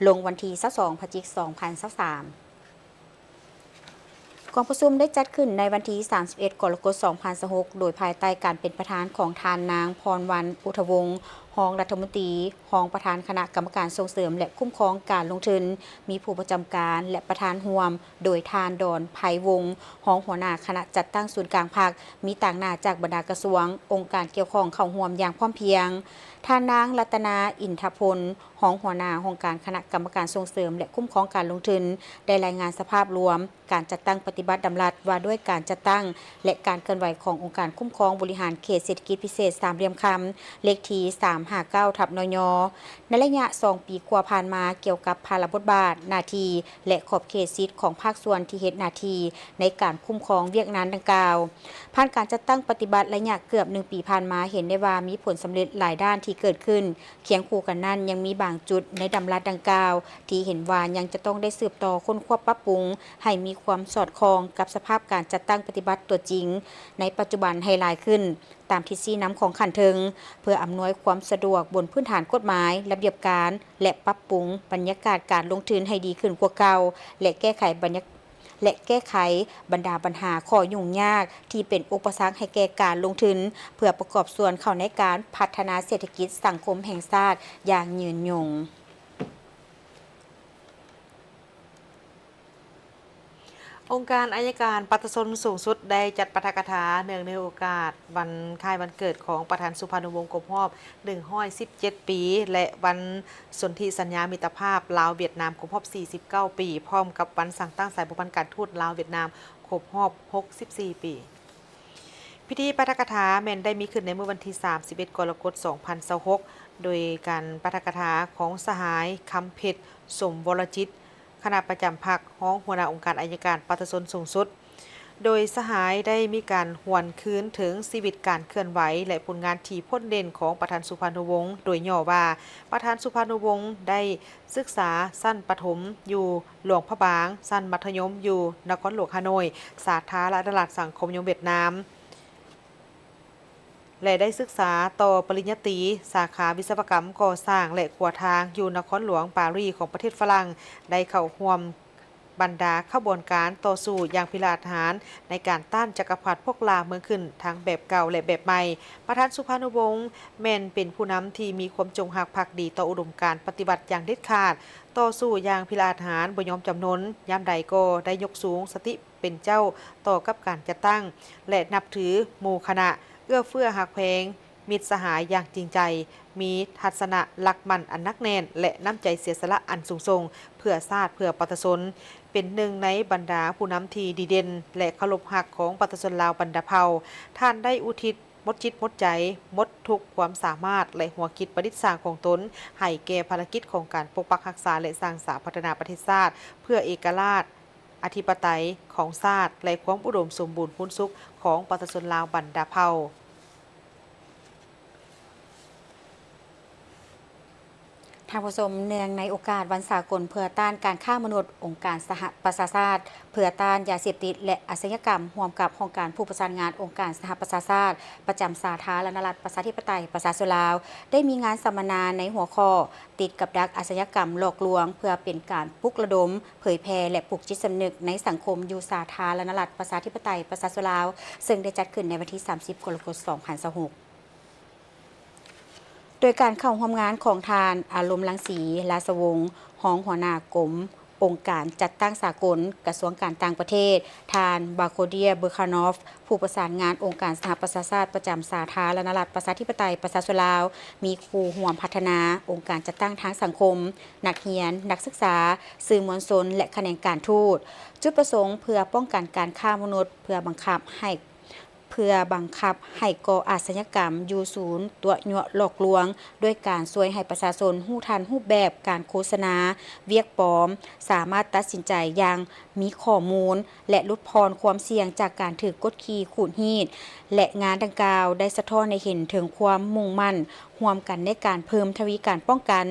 ລົງວັນທີຊາວສອງ ພະຈິກ ສອງພັນຊາວສາມ. ກອງປະຊຸມໄດ້ຈັດຂຶ້ນໃນວັນທີສາມສິບເອັດ ກໍລະກົດ ສອງພັນຊາວຫົກ ໂດຍພາຍໃຕ້ການເປັນປະທານຂອງທ່ານນາງ ພອນວັນ ອຸທະວົງ ຮອງລັດຖະມົນຕີ, ຮອງປະທານຄະນະກຳມະການສົ່ງເສີມ ແລະ ຄຸ້ມຄອງການລົງທຶນ, ມີຜູ້ປະຈຳການ ແລະ ປະທານຮ່ວມ ໂດຍທ່ານ ດອນ ໄພວົງ ຮອງຫົວໜ້າຄະນະຈັດຕັ້ງສູນກາງພັກ, ມີຕາງໜ້າຈາກບັນດາກະຊວງ, ອົງການກ່ຽວຂ້ອງເຂົ້າຮ່ວມຢ່າງພ້ອມພຽງ. ທ່ານນາງ ລັດຕະນາ ອິນທະພົນ ຮອງຫົວໜ້າຫ້ອງການຄະນະກຳມະການສົ່ງເສີມ ແລະ ຄຸ້ມຄອງການລົງທຶນ ໄດ້ລາຍງານສະພາບລວມການຈັດຕັ້ງປະຕິບັດດຳລັດວ່າດ້ວຍການຈັດຕັ້ງ ແລະ ການເຄື່ອນໄຫວຂອງອົງການຄຸ້ມຄອງບໍລິຫານເຂດເສດຖະກິດພິເສດສາມຫຼ່ຽມຄຳ ເລກທີສາມຫ້າເກົ້າ ທັບ ນຍ ໃນໄລຍະສອງປີກວ່າຜ່ານມາ ກ່ຽວກັບພາລະບົດບາດ, ໜ້າທີ່ ແລະ ຂອບເຂດສິດຂອງພາກສ່ວນທີ່ເຮັດໜ້າທີ່ໃນການຄຸ້ມຄອງວຽກງານດັ່ງກ່າວ. ຜ່ານການຈັດຕັ້ງປະຕິບັດໄລຍະເກືອບໜຶ່ງປີຜ່ານມາ, ເຫັນໄດ້ວ່າມີຜົນສຳເລັດຫຼາຍດ້ານທີ່ເກີດຂຶ້ນ. ຄຽງຄູ່ກັນນັ້ນ, ຍັງມີບາງຈຸດໃນດຳລັດດັ່ງກ່າວ ທີ່ເຫັນວ່າຍັງຈະຕ້ອງໄດ້ສືບຕໍ່ຄົ້ນຄວ້າປັບປຸງ ໃຫ້ມີຄວາມສອດຄ່ອງກັບສະພາບການຈັດຕັ້ງປະຕິບັດຕົວຈິງໃນປັດຈຸບັນໃຫ້ຫຼາຍຂຶ້ນ ຕາມທິດຊີ້ນຳຂອງຂັ້ນເທິງ ເພື່ອອຳນວຍຄວາມສະດວກບົນພື້ນຖານກົດໝາຍ, ລະບຽບການ ແລະ ປັບປຸງບັນຍາກາດການລົງທຶນໃຫ້ດີຂຶ້ນກວ່າເກົ່າ ແລະ ແກ້ໄຂບັນຍາ ແລະ ແກ້ໄຂບັນດາບັນຫາຂໍ້ຫຍຸ້ງຍາກທີ່ເປັນອຸປະສັກໃຫ້ແກ່ການລົງທຶນ ເພື່ອປະກອບສ່ວນເຂົ້າໃນການພັດທະນາເສດຖະກິດສັງຄົມແຫ່ງຊາດຢ່າງຍືນຍົງ. ອົງການໄອຍະການປະຊາຊົນສູງສຸດໄດ້ຈັດປາຖະກະຖາເນື່ອງໃນໂອກາດວັນຄ້າຍວັນເກີດຂອງປະທານສຸພານຸວົງຄົບຮອບໜຶ່ງຮ້ອຍສິບເຈັດປີ ແລະ ວັນ ສົນທິສັນຍາມິດຕະພາບລາວຫວຽດນາມຄົບຮອບສີ່ສິບເກົ້າປີ ພ້ອມກັບວັນສ້າງຕັ້ງສາຍພົວພັນການທູດລາວຫວຽດນາມຄົບຮອບຫົກສິບສີ່ປີ. ພິທີປາຖະກະຖາແມ່ນໄດ້ມີຂຶ້ນໃນມື້ວັນທີສາມສິບເອັດ ກໍລະກົດ ສອງພັນຊາວຫົກ ໂດຍການປາຖະກະຖາຂອງສະຫາຍ ຄຳເພັດ ສົມວໍລະຈິດ ຄະນະປະຈຳພັກ, ຮອງຫົວໜ້າອົງການໄອຍະການປະຊາຊົນສູງສຸດ. ໂດຍສະຫາຍໄດ້ມີການຫວນຄືນເຖິງຊີວິດການເຄື່ອນໄຫວ ແລະ ຜົນງານທີ່ພົ້ນເດັ່ນຂອງປະທານສຸພານຸວົງ ໂດຍຫຍໍ້ວ່າ ປະທານສຸພານຸວົງໄດ້ສຶກສາຊັ້ນປະຖົມຢູ່ຫຼວງພະບາງ, ຊັ້ນມັດທະຍົມຢູ່ນະຄອນຫຼວງຮ່າໂນ້ຍ, ສາທາລະນະລັດສັງຄົມນິຍົມຫວຽດນາມ ແລະ ໄດ້ສຶກສາຕໍ່ປະລິນຍາຕີ ສາຂາວິສະວະກຳກໍ່ສ້າງ ແລະ ຂົວທາງ ຢູ່ນະຄອນຫຼວງປາຣີຂອງປະເທດຝຣັ່ງ, ໄດ້ເຂົ້າຮ່ວມ ບັນດາຂະບວນການຕໍ່ສູ້ຢ່າງພິລະອາດຫານ ໃນການຕ້ານຈັກກະພັດພວກລ່າເມືອງຂຶ້ນ ທັງແບບເກົ່າ ແລະ ແບບໃໝ່. ປະທານສຸພານຸວົງ ແມ່ນເປັນຜູ້ນຳທີ່ມີຄວາມຈົງຮັກພັກດີຕໍ່ອຸດົມການປະຕິວັດຢ່າງເດັດຂາດ, ຕໍ່ສູ້ຢ່າງພິລະອາດຫານ, ບໍ່ຍອມຈຳນົນ, ຍາມໃດກໍໄດ້ຍົກສູງສະຕິເປັນເຈົ້າຕໍ່ກັບການຈັດຕັ້ງ ແລະ ນັບຖືໝູ່ຄະນະ, ເອື້ອເຟື້ອຮັກແພງ ມິດສະຫາຍຢ່າງຈິງໃຈ, ມີທັດສະນະຫຼັກໝັ້ນອັນໜັກແໜ້ນ ແລະ ນ້ຳໃຈເສຍສະຫຼະອັນສູງສົ່ງ ເພື່ອຊາດ ເພື່ອປະຊາຊົນ, ເປັນໜຶ່ງໃນບັນດາຜູ້ນຳທີ່ດີເດັ່ນ ແລະ ເຄົາລົບຮັກຂອງປະຊາຊົນລາວບັນດາເຜົ່າ. ທ່ານໄດ້ອຸທິດໝົດຈິດໝົດໃຈ, ໝົດທຸກຄວາມສາມາດ ແລະ ຫົວຄິດປະດິດສ້າງຂອງຕົນ ໃຫ້ແກ່ພາລະກິດຂອງການປົກປັກຮັກສາ ແລະ ສ້າງສາພັດທະນາປະເທດຊາດ ເພື່ອເອກະລາດ ອະທິປະໄຕຂອງຊາດ ແລະ ຄວາມອຸດົມສົມບູນພູນສຸກຂອງປະຊາຊົນລາວບັນດາເຜົ່າ. ທ່ານຜູ້ຊົມ, ເນື່ອງໃນໂອກາດວັນສາກົນເພື່ອຕ້ານການຄ້າມະນຸດ, ອົງການສະຫະປະຊາຊາດເພື່ອຕ້ານຢາເສບຕິດ ແລະ ອາຊະຍາກຳ ຮ່ວມກັບຫ້ອງການຜູ້ປະສານງານອົງການສະຫະປະຊາຊາດ ປະຈຳສາທາລະນະລັດ ປະຊາທິປະໄຕ ປະຊາຊົນລາວ ໄດ້ມີງານສຳມະນາໃນຫົວຂໍ້ ຕິດກັບດັກອາຊະຍາກຳຫຼອກລວງ ເພື່ອເປັນການປຸກລະດົມ ເຜີຍແຜ່ ແລະ ປຸກຈິດສຳນຶກໃນສັງຄົມຢູ່ສາທາລະນະລັດ ປະຊາທິປະໄຕ ປະຊາຊົນລາວ, ເຊິ່ງໄດ້ຈັດຂຶ້ນໃນວັນທີສາມສິບ ກໍລະກົດ ສອງພັນຊາວຫົກ ໂດຍການເຂົ້າຮ່ວມງານຂອງທ່ານ ອາລົມລັງສີ ລາຊະວົງ ຮອງຫົວໜ້າກົມອົງການຈັດຕັ້ງສາກົນ ກະຊວງການຕ່າງປະເທດ, ທ່ານ ບາໂຄເດຍ ເບີຄານອຟ ຜູ້ປະສານງານອົງການສະຫະປະຊາຊາດປະຈຳສາທາລະນະລັດ ປະຊາທິປະໄຕ ປະຊາຊົນລາວ, ມີຄູ່ຮ່ວມພັດທະນາ, ອົງການຈັດຕັ້ງທາງສັງຄົມ, ນັກຮຽນ, ນັກສຶກສາ, ສື່ມວນຊົນ ແລະ ຂະແໜງການທູດ. ຈຸດປະສົງເພື່ອປ້ອງກັນການຄ້າມະນຸດ, ເພື່ອບັງຄັບໃຫ້ ເພື່ອບັງຄັບໃຫ້ກໍ່ອາຊະຍາກຳຢູ່ສູນຕົວະຍົວະຫຼອກລວງ ດ້ວຍການຊ່ວຍໃຫ້ປະຊາຊົນຮູ້ທັນຮູບແບບການໂຄສະນາ, ວຽກປອມ, ສາມາດຕັດສິນໃຈຢ່າງມີຂໍ້ມູນ ແລະ ຫຼຸດຜ່ອນຄວາມສ່ຽງຈາກການຖືກກົດຂີ່ຂູດຮີດ ແລະ ງານດັ່ງກ່າວໄດ້ສະທ້ອນໃຫ້ເຫັນເຖິງຄວາມມຸ່ງໝັ້ນຮ່ວມກັນໃນການເພີ່ມທະວີການປ້ອງກັນ,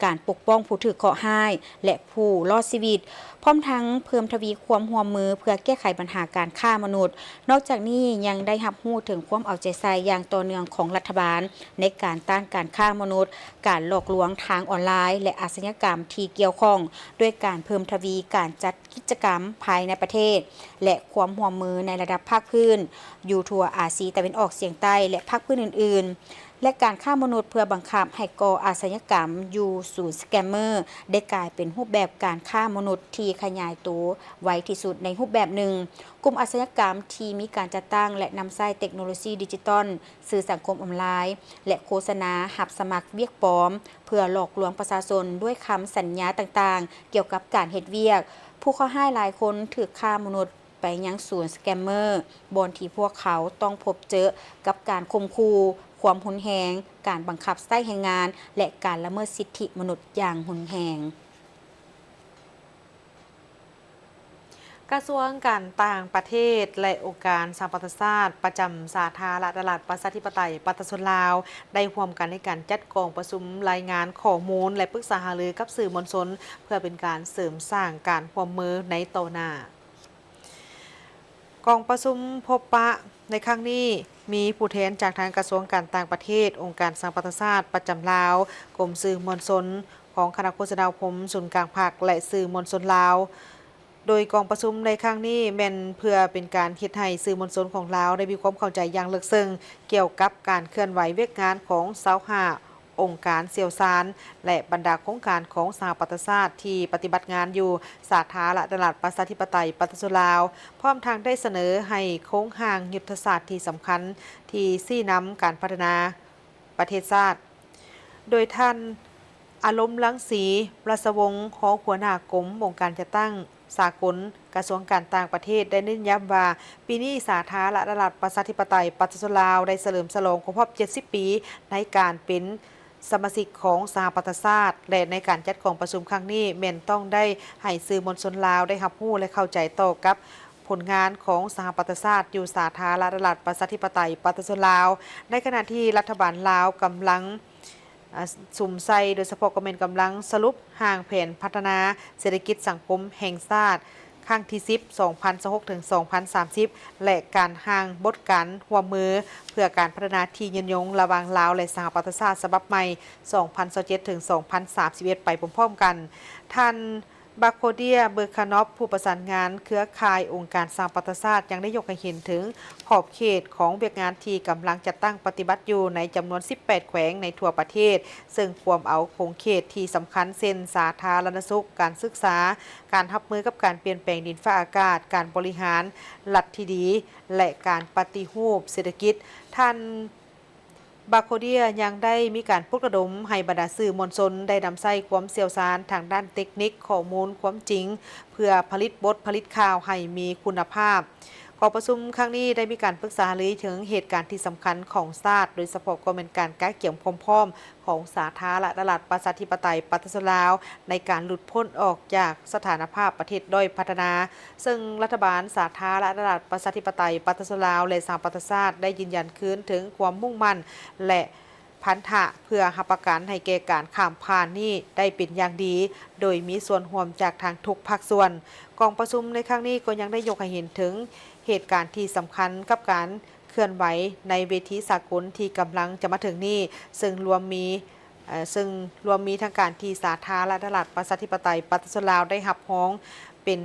ການປົກປ້ອງຜູ້ຖືກເຄາະຮ້າຍ ແລະ ຜູ້ລອດຊີວິດ, ພ້ອມທັງເພີ່ມທະວີຄວາມຮ່ວມມືເພື່ອແກ້ໄຂບັນຫາການຄ້າມະນຸດ. ນອກຈາກນີ້ຍັງໄດ້ຮັບຮູ້ເຖິງຄວາມເອົາໃຈໃສ່ຢ່າງຕໍ່ເນື່ອງຂອງລັດຖະບານ ໃນການຕ້ານການຄ້າມະນຸດ, ການຫຼອກລວງທາງອອນລາຍ ແລະ ອາຊະຍາກຳທີ່ກ່ຽວຂ້ອງ, ດ້ວຍການເພີ່ມທະວີການຈັດກິດຈະກຳພາຍໃນປະເທດ ແລະ ຄວາມຮ່ວມມືໃນລະດັບພາກພື້ນ ຢູ່ທົ່ວອາຊີຕາເວັນອອກສຽງໃຕ້ ແລະ ພາກພື້ນອື່ນໆ. ແລະ ການຄ້າມະນຸດເພື່ອບັງຄັບໃຫ້ກໍ່ອາຊະຍາກຳຢູ່ສູນສະແກມເມີ ໄດ້ກາຍເປັນຮູບແບບການຄ້າມະນຸດທີ່ຂະຫຍາຍໂຕໄວທີ່ສຸດໃນຮູບແບບໜຶ່ງ. ກຸ່ມອາຊະຍາກຳທີ່ມີການຈັດຕັ້ງ ແລະ ນຳໃຊ້ເຕັກໂນໂລຊີດິຈິຕອນ, ສື່ສັງຄົມອອນລາຍ ແລະ ໂຄສະນາຮັບສະໝັກວຽກປອມ ເພື່ອຫຼອກລວງປະຊາຊົນດ້ວຍຄຳສັນຍາຕ່າງໆ ກ່ຽວກັບການເຮັດວຽກ. ຜູ້ເຄາະຮ້າຍຫຼາຍຄົນຖືກຄ້າມະນຸດ ໄປຍັງສູນສະແກມເມີ ບ່ອນທີ່ພວກເຂົາຕ້ອງພົບເຈີກັບການຂົ່ມຂູ່, ຄວາມຮຸນແຮງ, ການບັງຄັບໃຊ້ແຮງງານ ແລະ ການລະເມີດສິດທິມະນຸດຢ່າງຮຸນແຮງ. ກະຊວງການຕ່າງປະເທດ ແລະ ອົງການສະຫະປະຊາຊາດປະຈຳສາທາລະນະລັດ ປະຊາທິປະໄຕ ປະຊາຊົນລາວ ໄດ້ຮ່ວມກັນໃນການຈັດກອງປະຊຸມລາຍງານຂໍ້ມູນ ແລະ ປຶກສາຫາລືກັບສື່ມວນຊົນ ເພື່ອເປັນການເສີມສ້າງການຮ່ວມມືໃນຕໍ່ໜ້າ. ກອງປະຊຸມພົບປະໃນຄັ້ງນີ້ ມີຜູ້ແທນຈາກທາງກະຊວງການຕ່າງປະເທດ, ອົງການສະຫະປະຊາຊາດປະຈຳລາວ, ກົມສື່ມວນຊົນຂອງຄະນະໂຄສະນາອົບຮົມສູນກາງພັກ ແລະ ສື່ມວນຊົນລາວ. ໂດຍກອງປະຊຸມໃນຄັ້ງນີ້ແມ່ນເພື່ອເປັນການເຮັດໃຫ້ສື່ມວນຊົນຂອງລາວໄດ້ມີຄວາມເຂົ້າໃຈຢ່າງເລິກເຊິ່ງກ່ຽວກັບການເຄື່ອນໄຫວວຽກງານຂອງຊາວຫ້າ ອົງການຊ່ຽວຊານ ແລະ ບັນດາໂຄງການຂອງສະຫະປະຊາຊາດທີ່ປະຕິບັດງານຢູ່ສາທາລະນະລັດ ປະຊາທິປະໄຕ ປະຊາຊົນລາວ, ພ້ອມທັງໄດ້ສະເໜີໃຫ້ໂຄງຮ່າງຍຸດທະສາດທີ່ສຳຄັນທີ່ຊີ້ນຳການພັດທະນາປະເທດຊາດ. ໂດຍທ່ານ ອາລົມລັງສີ ລາຊະວົງ ຮອງຫົວໜ້າກົມອົງການຈັດຕັ້ງສາກົນ ກະຊວງການຕ່າງປະເທດ ໄດ້ເນັ້ນຢ້ຳວ່າ ປີນີ້ສາທາລະນະລັດ ປະຊາທິປະໄຕ ປະຊາຊົນລາວ ໄດ້ສະເຫຼີມສະຫຼອງຄົບຮອບເຈັດສິບປີ ໃນການເປັນສະມາຊິກຂອງສະຫະປະຊາຊາດ ແລະ ໃນການຈັດກອງປະຊຸມຄັ້ງນີ້ ແມ່ນຕ້ອງໄດ້ໃຫ້ສື່ມວນຊົນລາວໄດ້ຮັບຮູ້ ແລະ ເຂົ້າໃຈຕໍ່ກັບຜົນງານຂອງສະຫະປະຊາຊາດ ຢູ່ສາທາລະນະລັດ ປະຊາທິປະໄຕ ປະຊາຊົນລາວ, ໃນຂະນະທີ່ລັດຖະບານລາວກຳລັງ ອາ ສຸມໃສ່ ໂດຍສະເພາະກໍແມ່ນກຳລັງສະຫຼຸບຮ່າງແຜນພັດທະນາເສດຖະກິດສັງຄົມແຫ່ງຊາດ ຄັ້ງທີສິບ ສອງພັນຊາວຫົກ ເຖິງ ສອງພັນສາມສິບ ແລະ ການຮ່າງບົດການຮ່ວມມືເພື່ອການພັດທະນາທີ່ຍືນຍົງລະຫວ່າງລາວ ແລະ ສະຫະປະຊາຊາດ ສະບັບໃໝ່ ສອງພັນຊາວເຈັດ ເຖິງ ສອງພັນສາມສິບເອັດ ໄປພ້ອມໆກັນ. ທ່ານ ບາໂຄເດຍ ເບີຄານອບ ຜູ້ປະສານງານເຄືອຂ່າຍອົງການສະຫະປະຊາຊາດ ຍັງໄດ້ຍົກໃຫ້ເຫັນເຖິງຂອບເຂດຂອງວຽກງານທີ່ກຳລັງຈັດຕັ້ງປະຕິບັດຢູ່ໃນຈຳນວນສິບແປດແຂວງໃນທົ່ວປະເທດ, ເຊິ່ງກວມເອົາຂົງເຂດທີ່ສຳຄັນ ເຊັ່ນ ສາທາລະນະສຸກ, ການສຶກສາ, ການຮັບມືກັບການປ່ຽນແປງດິນຟ້າອາກາດ, ການບໍລິຫານລັດທີ່ດີ ແລະ ການປະຕິຮູບເສດຖະກິດ. ທ່ານ ບາໂຄເດຍ ຍັງໄດ້ມີການປຸກລະດົມໃຫ້ບັນດາສື່ມວນຊົນໄດ້ນຳໃຊ້ຄວາມຊ່ຽວຊານທາງດ້ານເຕັກນິກ, ຂໍ້ມູນຄວາມຈິງ ເພື່ອຜະລິດບົດຜະລິດຂ່າວໃຫ້ມີຄຸນນະພາບ. ກອງປະຊຸມຄັ້ງນີ້ໄດ້ມີການປຶກສາຫາລືເຖິງເຫດການທີ່ສຳຄັນຂອງຊາດ, ໂດຍສະເພາະກໍແມ່ນການກະກຽມຄວາມພ້ອມຂອງສາທາລະນະລັດ ປະຊາທິປະໄຕ ປະຊາຊົນລາວ ໃນການຫຼຸດພົ້ນອອກຈາກສະຖານະພາບປະເທດດ້ອຍພັດທະນາ, ເຊິ່ງລັດຖະບານສາທາລະນະລັດ ປະຊາທິປະໄຕ ປະຊາຊົນລາວ ແລະ ສະຫະປະຊາຊາດ ໄດ້ຢືນຢັນຄືນເຖິງຄວາມມຸ່ງໝັ້ນ ແລະ ພັນທະ ເພື່ອຮັບປະກັນໃຫ້ແກ່ການຂ້າມຜ່ານນີ້ໄດ້ເປັນຢ່າງດີ, ໂດຍມີສ່ວນຮ່ວມຈາກທາງທຸກພາກສ່ວນ. ກອງປະຊຸມໃນຄັ້ງນີ້ກໍຍັງໄດ້ຍົກໃຫ້ເຫັນເຖິງເຫດການທີ່ສຳຄັນກັບການເຄື່ອນໄຫວໃນເວທີສາກົນທີ່ກຳລັງຈະມາເຖິງນີ້, ເຊິ່ງລວມມີ ເຊິ່ງລວມມີທັງການທີ່ສາທາລະນະລັດ ປະຊາທິປະໄຕ ປະຊາຊົນລາວ ໄດ້ຮັບຮອງເປັນ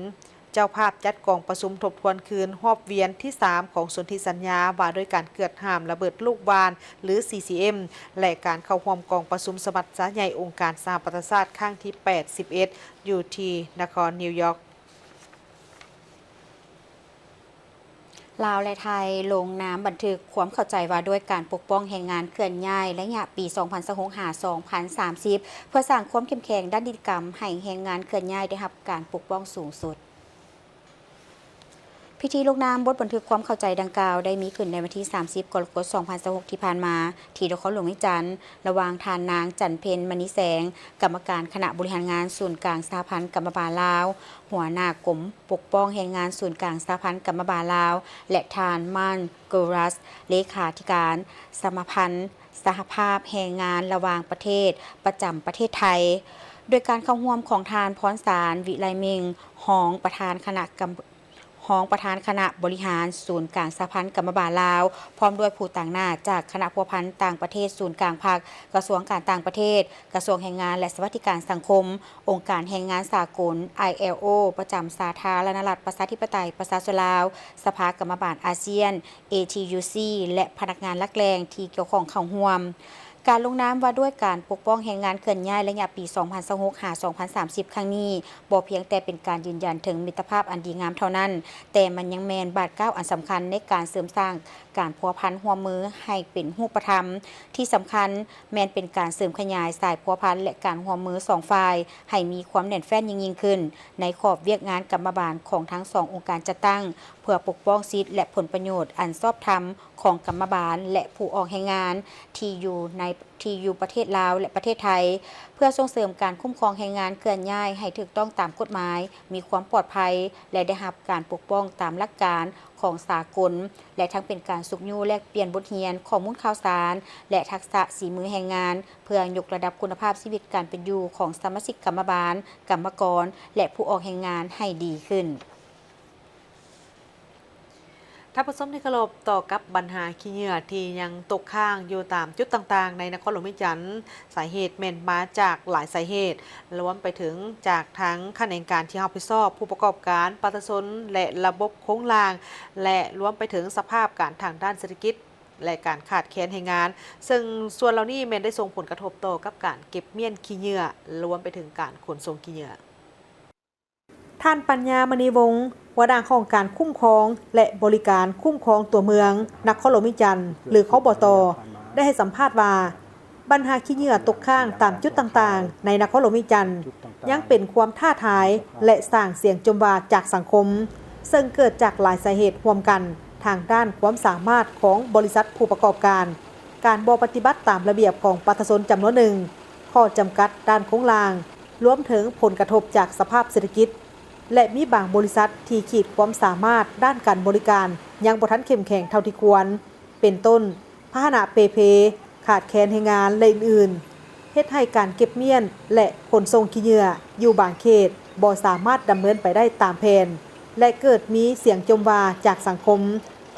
ເຈົ້າພາບຈັດກອງປະຊຸມທົບທວນຄືນຮອບວຽນທີສາມຂອງສົນທິສັນຍາວ່າດ້ວຍການເກືອດຫ້າມລະເບີດລູກຫວ່ານ ຫຼື ຊີຊີເອັມ ແລະ ການເຂົ້າຮ່ວມກອງປະຊຸມສະມັດຊາໃຫຍ່ອົງການສະຫະປະຊາຊາດຄັ້ງທີແປດສິບເອັດ ຢູ່ທີ່ນະຄອນນິວຢອກ. ລາວ ແລະ ໄທ ລົງນາມບັນທຶກຄວາມເຂົ້າໃຈວ່າດ້ວຍການປົກປ້ອງແຮງງານເຄື່ອນຍ້າຍໄລຍະປີສອງພັນຊາວຫົກ ຫາ ສອງພັນສາມສິບ ເພື່ອສ້າງຄວາມເຂັ້ມແຂງດ້ານນິຕິກຳໃຫ້ແຮງງານເຄື່ອນຍ້າຍໄດ້ຮັບການປົກປ້ອງສູງສຸດ. ພິທີລົງນາມບົດບັນທຶກຄວາມເຂົ້າໃຈດັ່ງກ່າວ ໄດ້ມີຂຶ້ນໃນວັນທີສາມສິບ ກໍລະກົດ ສອງພັນຊາວຫົກ ທີ່ຜ່ານມາ ທີ່ນະຄອນຫຼວງວຽງຈັນ ລະຫວ່າງທ່ານນາງ ຈັນເພັນ ມະນີແສງ ກຳມະການຄະນະບໍລິຫານງານສູນກາງສະຫະພັນກຳມະບານລາວ, ຫົວໜ້າກົມປົກປ້ອງແຮງງານສູນກາງສະຫະພັນກຳມະບານລາວ ແລະ ທ່ານ ມານ ໂກຣັສ ເລຂາທິການສະມາພັນສະຫະພາບແຮງງານລະຫວ່າງປະເທດ ປະຈຳປະເທດໄທ, ໂດຍການເຂົ້າຮ່ວມຂອງທ່ານ ພອນສານ ວິໄລເມັງ ຮອງປະທານຄະນະກຳ ຮອງປະທານຄະນະບໍລິຫານສູນກາງສະຫະພັນກຳມະບານລາວ, ພ້ອມດ້ວຍຜູ້ຕາງໜ້າຈາກຄະນະພົວພັນຕ່າງປະເທດສູນກາງພັກ, ກະຊວງການຕ່າງປະເທດ, ກະຊວງແຮງງານ ແລະ ສະຫວັດດີການສັງຄົມ, ອົງການແຮງງານສາກົນ ໄອແອລໂອ ປະຈຳສາທາລະນະລັດ ປະຊາທິປະໄຕ ປະຊາຊົນລາວ, ສະພາກຳມະບານອາຊຽນ ເອທີຢູຊີ ແລະ ພະນັກງານຫຼັກແຫຼ່ງທີ່ກ່ຽວຂ້ອງເຂົ້າຮ່ວມ. ການລົງນາມວ່າດ້ວຍການປົກປ້ອງແຮງງານເຄື່ອນຍ້າຍໄລຍະປີສອງພັນຊາວຫົກ ຫາ ສອງພັນສາມສິບ ຄັ້ງນີ້ ບໍ່ພຽງແຕ່ເປັນການຢືນຢັນເຖິງມິດຕະພາບອັນດີງາມເທົ່ານັ້ນ, ແຕ່ມັນຍັງແມ່ນບາດກ້າວອັນສຳຄັນໃນການເສີມສ້າງການພົວພັນຮ່ວມມືໃຫ້ເປັນຮູບປະທຳ. ທີ່ສຳຄັນແມ່ນເປັນການເສີມຂະຫຍາຍສາຍພົວພັນ ແລະ ການຮ່ວມມືສອງຝ່າຍໃຫ້ມີຄວາມແໜ້ນແຟ້ນຍິ່ງໆຂຶ້ນ ໃນຂອບວຽກງານກຳມະບານຂອງທັງສອງອົງການຈັດຕັ້ງ ເພື່ອປົກປ້ອງສິດ ແລະ ຜົນປະໂຫຍດອັນຊອບທຳຂອງກຳມະບານ ແລະ ຜູ້ອອກແຮງງານທີ່ຢູ່ໃນ ທີ່ຢູ່ປະເທດລາວ ແລະ ປະເທດໄທ, ເພື່ອສົ່ງເສີມການຄຸ້ມຄອງແຮງງານເຄື່ອນຍ້າຍໃຫ້ຖືກຕ້ອງຕາມກົດໝາຍ, ມີຄວາມປອດໄພ ແລະ ໄດ້ຮັບການປົກປ້ອງຕາມຫຼັກການຂອງສາກົນ, ແລະ ທັງເປັນການຊຸກຍູ້ແລກປ່ຽນບົດຮຽນ, ຂໍ້ມູນຂ່າວສານ ແລະ ທັກສະສີມືແຮງງານ, ເພື່ອຍົກລະດັບຄຸນນະພາບຊີວິດການເປັນຢູ່ຂອງສະມາຊິກກຳມະບານ, ກຳມະກອນ ແລະ ຜູ້ອອກແຮງງານໃຫ້ດີຂຶ້ນ. ທ່ານຜູ້ຊົມທີ່ເຄົາລົບ, ຕໍ່ກັບບັນຫາຂີ້ເຫຍື້ອທີ່ຍັງຕົກຄ້າງຢູ່ຕາມຈຸດຕ່າງໆໃນນະຄອນຫຼວງວຽງຈັນ, ສາເຫດແມ່ນມາຈາກຫຼາຍສາເຫດ, ລວມໄປເຖິງຈາກທາງຂະແໜງການທີ່ຮັບຜິດຊອບ, ຜູ້ປະກອບການ, ປະຊາຊົນ ແລະ ລະບົບໂຄງລ່າງ ແລະ ລວມໄປເຖິງສະພາບການທາງດ້ານເສດຖະກິດ ແລະ ການຂາດແຄນແຮງງານ, ເຊິ່ງສ່ວນເຫຼົ່ານີ້ແມ່ນໄດ້ສົ່ງຜົນກະທົບຕໍ່ກັບການເກັບມ້ຽນຂີ້ເຫຍື້ອ, ລວມໄປເຖິງການຂົນສົ່ງຂີ້ເຫຍື້ອ. ທ່ານ ປັນຍາ ມະນີວົງ ຫົວໜ້າຫ້ອງການຄຸ້ມຄອງ ແລະ ບໍລິການຄຸ້ມຄອງຕົວເມືອງນະຄອນຫຼວງວຽງຈັນ ຫຼື ຄບຕ ໄດ້ໃຫ້ສຳພາດວ່າ ບັນຫາຂີ້ເຫຍື້ອຕົກຄ້າງຕາມຈຸດຕ່າງໆໃນນະຄອນຫຼວງວຽງຈັນ ຍັງເປັນຄວາມທ້າທາຍ ແລະ ສ້າງສຽງຈົ່ມວ່າຈາກສັງຄົມ, ເຊິ່ງເກີດຈາກຫຼາຍສາເຫດຮ່ວມກັນທາງດ້ານຄວາມສາມາດຂອງບໍລິສັດຜູ້ປະກອບການ, ການບໍ່ປະຕິບັດຕາມລະບຽບຂອງປະຊາຊົນຈຳນວນໜຶ່ງ, ຂໍ້ຈຳກັດດ້ານໂຄງລ່າງ, ລວມເຖິງຜົນກະທົບຈາກສະພາບເສດຖະກິດ ແລະ ມີບາງບໍລິສັດທີ່ຂີດຄວາມສາມາດດ້ານການບໍລິການຍັງບໍ່ທັນເຂັ້ມແຂງເທົ່າທີ່ຄວນ, ເປັນຕົ້ນ ພາຫະນະເປ່ເພ, ຂາດແຄນແຮງງານ ແລະ ອື່ນໆ, ເຮັດໃຫ້ການເກັບມ້ຽນ ແລະ ຂົນສົ່ງຂີ້ເຫຍື້ອຢູ່ບາງເຂດບໍ່ສາມາດດຳເນີນໄປໄດ້ຕາມແຜນ ແລະ ເກີດມີສຽງຈົ່ມວ່າຈາກສັງຄົມ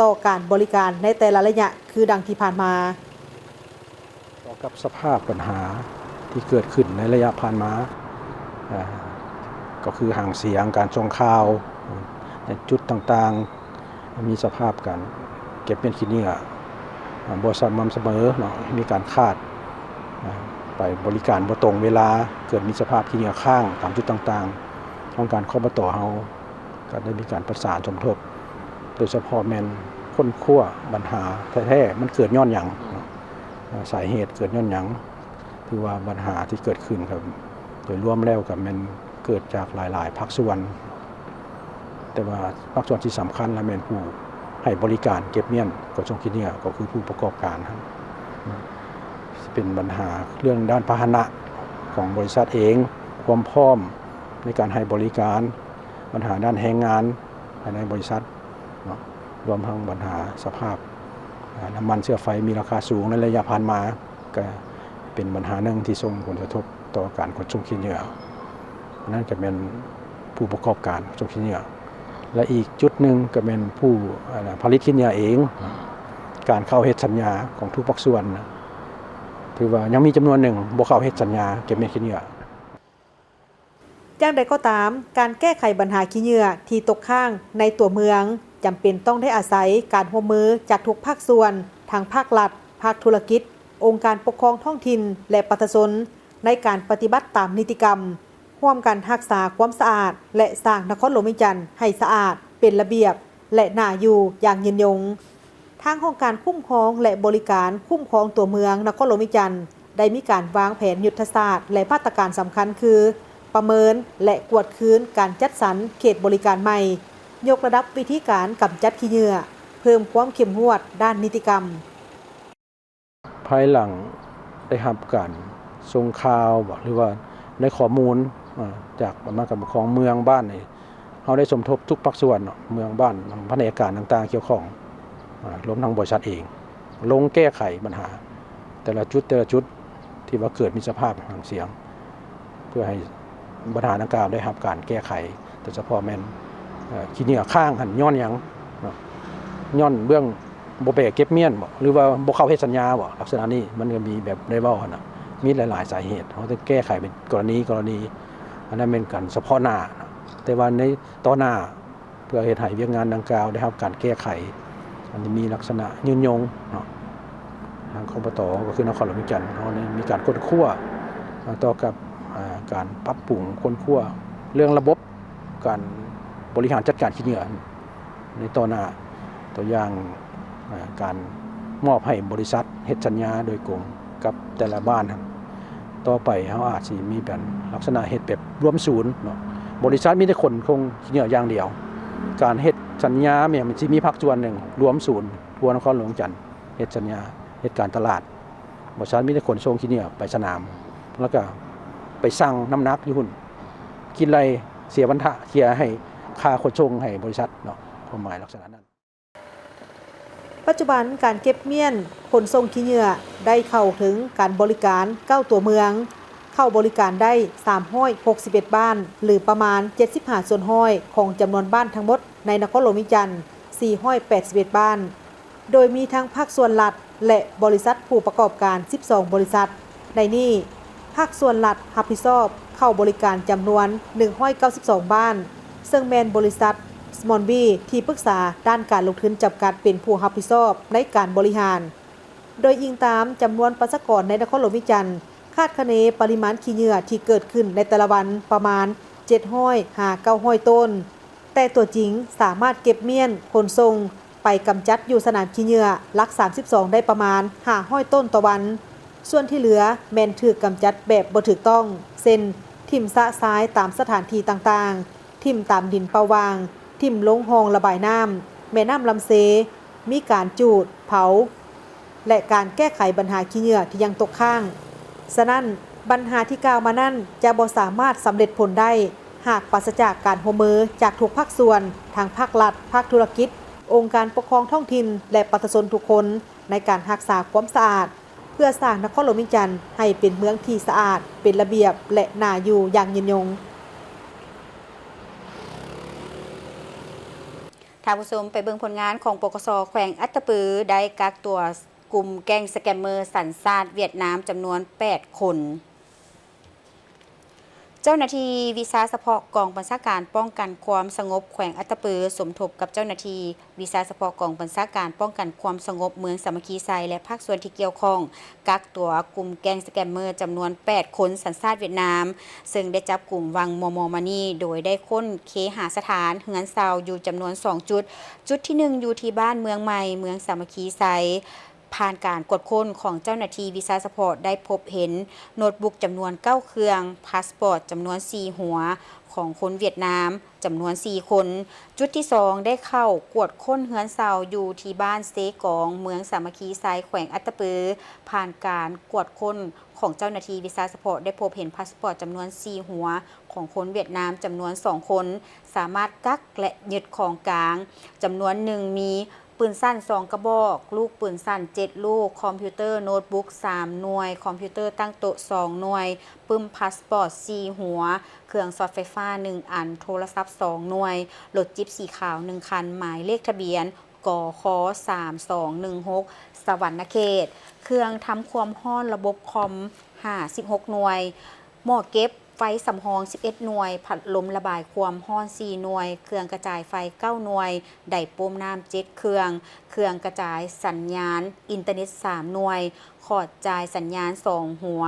ຕໍ່ການບໍລິການໃນແຕ່ລະໄລຍະ ຄືດັ່ງທີ່ຜ່ານມາ. ຕໍ່ກັບສະພາບບັນຫາທີ່ເກີດຂຶ້ນໃນໄລຍະຜ່ານມາ, ເອີ່, ກໍຄືຫາງສຽງ, ການສົ່ງຂ່າວໃນຈຸດຕ່າງໆ ມີສະພາບການເກັບມ້ຽນຂີ້ເຫຍື້ອບໍ່ສະໝ່ຳສະເໝີເນາະ, ມີການຂາດ ໄປບໍລິການບໍ່ຕົງເວລາ, ເກີດມີສະພາບຂີ້ເຫຍື້ອຄ້າງຕາມຈຸດຕ່າງໆ. ທາງການ ຄບຕ ເຮົາກໍໄດ້ມີການປະສານສົມທົບ ໂດຍສະເພາະແມ່ນຄົ້ນຄວ້າບັນຫາແທ້ໆ ມັນເກີດຍ້ອນຫຍັງເນາະ, ສາເຫດເກີດຍ້ອນຫຍັງ. ຖືວ່າບັນຫາທີ່ເກີດຂຶ້ນກໍໂດຍລວມແລ້ວກໍແມ່ນເກີດຈາກຫຼາຍໆພາກສ່ວນ, ແຕ່ວ່າພາກສ່ວນທີ່ສຳຄັນລະແມ່ນຜູ້ໃຫ້ບໍລິການເກັບມ້ຽນຂົນສົ່ງຂີ້ເຫຍື້ອ ກໍຄືຜູ້ປະກອບການ ເປັນບັນຫາເລື່ອງດ້ານພາຫະນະຂອງບໍລິສັດເອງ, ຄວາມພ້ອມໃນການໃຫ້ບໍລິການ, ບັນຫາດ້ານແຮງງານພາຍໃນບໍລິສັດເນາະ, ລວມທັງບັນຫາສະພາບ ອາ ນ້ຳມັນເຊື້ອໄຟມີລາຄາສູງໃນໄລຍະຜ່ານມາ ກະເປັນບັນຫາໜຶ່ງທີ່ສົ່ງຜົນກະທົບຕໍ່ການຂົນສົ່ງຂີ້ເຫຍື້ອ. ອັນນັ້ນກະແມ່ນຜູ້ປະກອບການຂົນສົ່ງຂີ້ເຫຍື້ອ ແລະ ອີກຈຸດໜຶ່ງກະແມ່ນຜູ້ ອາ ນະ ຜະລິດຂີ້ເຫຍື້ອເອງ. ການເຂົ້າເຮັດສັນຍາຂອງທຸກພາກສ່ວນນະ ຖືວ່າຍັງມີຈຳນວນໜຶ່ງບໍ່ເຂົ້າເຮັດສັນຍາເກັບມ້ຽນຂີ້ເຫຍື້ອ. ຢ່າງໃດກໍຕາມ, ການແກ້ໄຂບັນຫາຂີ້ເຫຍື້ອທີ່ຕົກຄ້າງໃນຕົວເມືອງ ຈຳເປັນຕ້ອງໄດ້ອາໄສການຮ່ວມມືຈາກທຸກພາກສ່ວນ, ທັງພາກລັດ, ພາກທຸລະກິດ, ອົງການປົກຄອງທ້ອງຖິ່ນ ແລະ ປະຊາຊົນ ໃນການປະຕິບັດຕາມນິຕິກຳ, ຮ່ວມກັນຮັກສາຄວາມສະອາດ ແລະ ສ້າງນະຄອນຫຼວງວຽງຈັນໃຫ້ສະອາດ, ເປັນລະບຽບ ແລະ ໜ້າຢູ່ຢ່າງຍືນຍົງ. ທາງຫ້ອງການຄຸ້ມຄອງ ແລະ ບໍລິການຄຸ້ມຄອງຕົວເມືອງນະຄອນຫຼວງວຽງຈັນ ໄດ້ມີການວາງແຜນຍຸດທະສາດ ແລະ ມາດຕະການສຳຄັນຄື ປະເມີນ ແລະ ກວດຄືນການຈັດສັນເຂດບໍລິການໃໝ່, ຍົກລະດັບວິທີການກຳຈັດຂີ້ເຫຍື້ອ, ເພີ່ມຄວາມເຂັ້ມງວດດ້ານນິຕິກຳ. ພາຍຫຼັງໄດ້ຮັບການສົ່ງຂ່າວບໍ ຫຼືວ່າໄດ້ຂໍ້ມູນ ອາ ຈາກອຳນາດການປົກຄອງເມືອງ, ບ້ານນີ້ ເຮົາໄດ້ສົມທົບທຸກພາກສ່ວນເນາະ, ເມືອງ, ບ້ານ, ພະແນກການຕ່າງໆກ່ຽວຂ້ອງ ອາ ລວມທັງບໍລິສັດເອງ ລົງແກ້ໄຂບັນຫາແຕ່ລະຈຸດ, ແຕ່ລະຈຸດທີ່ວ່າເກີດມີສະພາບຫາງສຽງ ເພື່ອໃຫ້ບັນຫາດັ່ງກ່າວໄດ້ຮັບການແກ້ໄຂ, ໂດຍສະເພາະແມ່ນ ເອີ ຂີ້ເຫຍື້ອຄ້າງຫັ້ນຍ້ອນຫຍັງເນາະ, ຍ້ອນເບື້ອງບໍ່ແບກເກັບມ້ຽນບໍ ຫຼືວ່າບໍ່ເຂົ້າເຮັດສັນຍາບໍ, ລັກສະນະນີ້ມັນກໍມີແບບໄດ້ເວົ້າຫັ້ນນະ, ມີຫຼາຍໆສາເຫດ, ເຮົາຕ້ອງແກ້ໄຂເປັນກໍລະນີ, ກໍລະນີ, ອັນນັ້ນແມ່ນການສະເພາະໜ້າເນາະ, ແຕ່ວ່າໃນຕໍ່ໜ້າ ເພື່ອເຮັດໃຫ້ວຽກງານດັ່ງກ່າວໄດ້ຮັບການແກ້ໄຂ ອັນທີ່ມີລັກສະນະຍືນຍົງເນາະ, ທາງ ຄບຕ ກໍຄືນະຄອນຫຼວງວຽງຈັນເຮົາໄດ້ມີການຄົ້ນຄວ້າ ອາ ຕໍ່ກັບ ອາ ການປັບປຸງຄົ້ນຄວ້າເລື່ອງລະບົບການບໍລິຫານຈັດການຂີ້ເຫຍື້ອໃນຕໍ່ໜ້າ, ຕົວຢ່າງ ອາ ການມອບໃຫ້ບໍລິສັດເຮັດສັນຍາໂດຍກົງກັບແຕ່ລະບ້ານຫັ້ນ, ຕໍ່ໄປເຮົາອາດຊິມີແບບລັກສະນະເຮັດແບບລວມສູນເນາະ, ບໍລິສັດມີແຕ່ຂົນສົ່ງຂີ້ເຫຍື້ອຢ່າງດຽວ, ການເຮັດສັນຍາແມ່ນຊິມີພາກສ່ວນໜຶ່ງລວມສູນທົ່ວນະຄອນຫຼວງວຽງຈັນ ເຮັດສັນຍາ, ເຮັດການຕະຫຼາດ, ບໍລິສັດມີແຕ່ຂົນສົ່ງຂີ້ເຫຍື້ອໄປສະໜາມ ແລ້ວກະໄປຊັ່ງນ້ຳໜັກຢູ່ພຸ້ນ, ກິນໄລ່ເສຍວັນທະເສຍໃຫ້ຄ່າຂົນສົ່ງໃຫ້ບໍລິສັດເນາະ, ຄວາມໝາຍລັກສະນະນັ້ນ. ປັດຈຸບັນການເກັບມ້ຽນຂົນສົ່ງຂີ້ເຫຍື້ອໄດ້ເຂົ້າເຖິງການບໍລິການເກົ້າຕົວເມືອງ, ເຂົ້າບໍລິການໄດ້ສາມຮ້ອຍຫົກສິບເອັດບ້ານ ຫຼື ປະມານເຈັດສິບຫ້າສ່ວນຮ້ອຍຂອງຈຳນວນບ້ານທັງໝົດໃນນະຄອນຫຼວງວຽງຈັນ ສີ່ຮ້ອຍແປດສິບເອັດບ້ານ, ໂດຍມີທັງພາກສ່ວນລັດ ແລະ ບໍລິສັດຜູ້ປະກອບການສິບສອງບໍລິສັດ. ໃນນີ້ ພາກສ່ວນລັດຮັບຜິດຊອບເຂົ້າບໍລິການຈຳນວນໜຶ່ງຮ້ອຍເກົ້າສິບສອງບ້ານ, ເຊິ່ງແມ່ນບໍລິສັດ ສະມອນບີ ທີ່ປຶກສາດ້ານການລົງທຶນຈຳກັດເປັນຜູ້ຮັບຜິດຊອບໃນການບໍລິຫານ. ໂດຍອີງຕາມຈຳນວນປະຊາກອນໃນນະຄອນຫຼວງວຽງຈັນ, ຄາດຄະເນປະລິມານຂີ້ເຫຍື້ອທີ່ເກີດຂຶ້ນໃນແຕ່ລະວັນປະມານເຈັດຮ້ອຍຫາເກົ້າຮ້ອຍໂຕນ. ແຕ່ຕົວຈິງສາມາດເກັບມ້ຽນຂົນສົ່ງໄປກຳຈັດຢູ່ສະໜາມຂີ້ເຫຍື້ອຫຼັກສາມສິບສອງໄດ້ປະມານຫ້າຮ້ອຍໂຕນຕໍ່ວັນ, ສ່ວນທີ່ເຫຼືອແມ່ນຖືກກຳຈັດແບບບໍ່ຖືກຕ້ອງ ເຊັ່ນ ຖິ້ມຊະຊາຍຕາມສະຖານທີ່ຕ່າງໆ, ຖິ້ມຕາມດິນເປົ່າວ່າງ, ຖິ້ມລົງຮ່ອງລະບາຍນ້ຳ, ແມ່ນ້ຳລຳເຊ, ມີການຈູດ, ເຜົາ ແລະ ການແກ້ໄຂບັນຫາຂີ້ເຫຍື້ອທີ່ຍັງຕົກຄ້າງ. ສະນັ້ນ, ບັນຫາທີ່ກ່າວມານັ້ນຈະບໍ່ສາມາດສຳເລັດຜົນໄດ້ ຫາກປາສະຈາກການຮ່ວມມືຈາກທຸກພາກສ່ວນ, ທັງພາກລັດ, ພາກທຸລະກິດ, ອົງການປົກຄອງທ້ອງຖິ່ນ ແລະ ປະຊາຊົນທຸກຄົນ ໃນການຮັກສາຄວາມສະອາດ ເພື່ອສ້າງນະຄອນຫຼວງວຽງຈັນໃຫ້ເປັນເມືອງທີ່ສະອາດ, ເປັນລະບຽບ ແລະ ໜ້າຢູ່ຢ່າງຍືນຍົງ. ທ່ານຜູ້ຊົມ, ໄປເບິ່ງຜົນງານຂອງ ປກສ ແຂວງອັດຕະປື ໄດ້ກັກຕົວກຸ່ມແກ້ງສະແກມເມີສັນຊາດຫວຽດນາມຈຳນວນແປດຄົນ. ເຈົ້າໜ້າທີ່ວິຊາສະເພາະກອງບັນຊາການປ້ອງກັນຄວາມສະຫງົບແຂວງອັດຕະປື ສົມທົບກັບເຈົ້າໜ້າທີ່ວິຊາສະເພາະກອງບັນຊາການປ້ອງກັນຄວາມສະຫງົບເມືອງສາມັກຄີໄຊ ແລະ ພາກສ່ວນທີ່ກ່ຽວຂ້ອງ ກັກຕົວກຸ່ມແກ້ງສະແກມເມີຈຳນວນແປດຄົນ ສັນຊາດຫວຽດນາມ ເຊິ່ງໄດ້ຈັບກຸມວັງມໍ່ໆມານີ້ ໂດຍໄດ້ຄົ້ນເຄຫະສະຖານເຮືອນເຊົ່າຢູ່ຈຳນວນສອງຈຸດ. ຈຸດທີໜຶ່ງ ຢູ່ທີ່ບ້ານເມືອງໃໝ່ ເມືອງສາມັກຄີໄຊ. ຜ່ານການກວດຄົ້ນຂອງເຈົ້າໜ້າທີ່ວິຊາສະເພາະ ໄດ້ພົບເຫັນໂນດບຸກຈຳນວນເກົ້າເຄື່ອງ, ພາສປອດຈຳນວນສີ່ຫົວ ຂອງຄົນຫວຽດນາມຈຳນວນສີ່ຄົນ. ຈຸດທີສອງ ໄດ້ເຂົ້າກວດຄົ້ນເຮືອນເຊົ່າຢູ່ທີ່ບ້ານເຊກອງ ເມືອງສາມັກຄີໄຊ ແຂວງອັດຕະປື. ຜ່ານການກວດຄົ້ນຂອງເຈົ້າໜ້າທີ່ວິຊາສະເພາະ ໄດ້ພົບເຫັນພາສປອດຈຳນວນສີ່ຫົວ ຂອງຄົນຫວຽດນາມຈຳນວນສອງຄົນ, ສາມາດກັກ ແລະ ຍຶດຂອງກາງຈຳນວນໜຶ່ງ ມີ ປືນສັ້ນສອງກະບອກ, ລູກປືນສັ້ນເຈັດລູກ, ຄອມພິວເຕີໂນດບຸກສາມໜ່ວຍ, ຄອມພິວເຕີຕັ້ງໂຕະສອງໜ່ວຍ, ປຶ້ມພາສປອດສີ່ຫົວ, ເຄື່ອງຊັອດໄຟຟ້າໜຶ່ງອັນ, ໂທລະສັບສອງໜ່ວຍ, ລົດຈິບສີຂາວໜຶ່ງຄັນ, ໝາຍເລກທະບຽນ ກຂ ສາມສອງໜຶ່ງຫົກ ສະຫວັນນະເຂດ, ເຄື່ອງທຳຄວາມຮ້ອນລະບົບຄອມຫ້າສິບຫົກໜ່ວຍ, ໝໍ້ເກັບ ໄຟສຳຮອງສິບເອັດໜ່ວຍ, ພັດລົມລະບາຍຄວາມຮ້ອນສີ່ໜ່ວຍ, ເຄື່ອງກະຈາຍໄຟເກົ້າໜ່ວຍ, ໄດໂປ້ມນ້ຳເຈັດເຄື່ອງ, ເຄື່ອງກະຈາຍສັນຍານອິນເຕີເນັດສາມໜ່ວຍ, ຂອດຈ່າຍສັນຍານສອງຫົວ,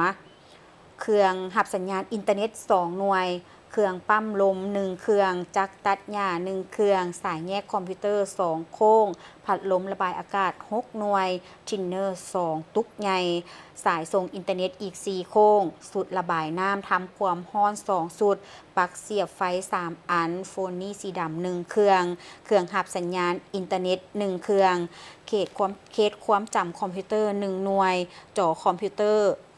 ເຄື່ອງຮັບສັນຍານອິນເຕີເນັດສອງໜ່ວຍ, ເຄື່ອງປ້ຳລົມໜຶ່ງເຄື່ອງ, ຈັກຕັດຫຍ້າໜຶ່ງເຄື່ອງ, ສາຍແຍກຄອມພິວເຕີສອງໂຄ້ງ, ພັດລົມລະບາຍອາກາດຫົກໜ່ວຍ, ທິນເນີສອງຕຸກໃຫຍ່, ສາຍສົ່ງອິນເຕີເນັດອີກສີ່ໂຄ້ງ, ຊຸດລະບາຍນ້ຳທຳຄວາມຮ້ອນສອງຊຸດ, ປັກສຽບໄຟສາມອັນ, ໂຟນນີ້ສີດຳໜຶ່ງເຄື່ອງ, ເຄື່ອງຮັບສັນຍານອິນເຕີເນັດໜຶ່ງເຄື່ອງ, ເຂດຄວາມ, ເຂດຄວາມຈຳຄອມພິວເຕີໜຶ່ງໜ່ວຍ, ຈໍຄອມພິວເຕີ,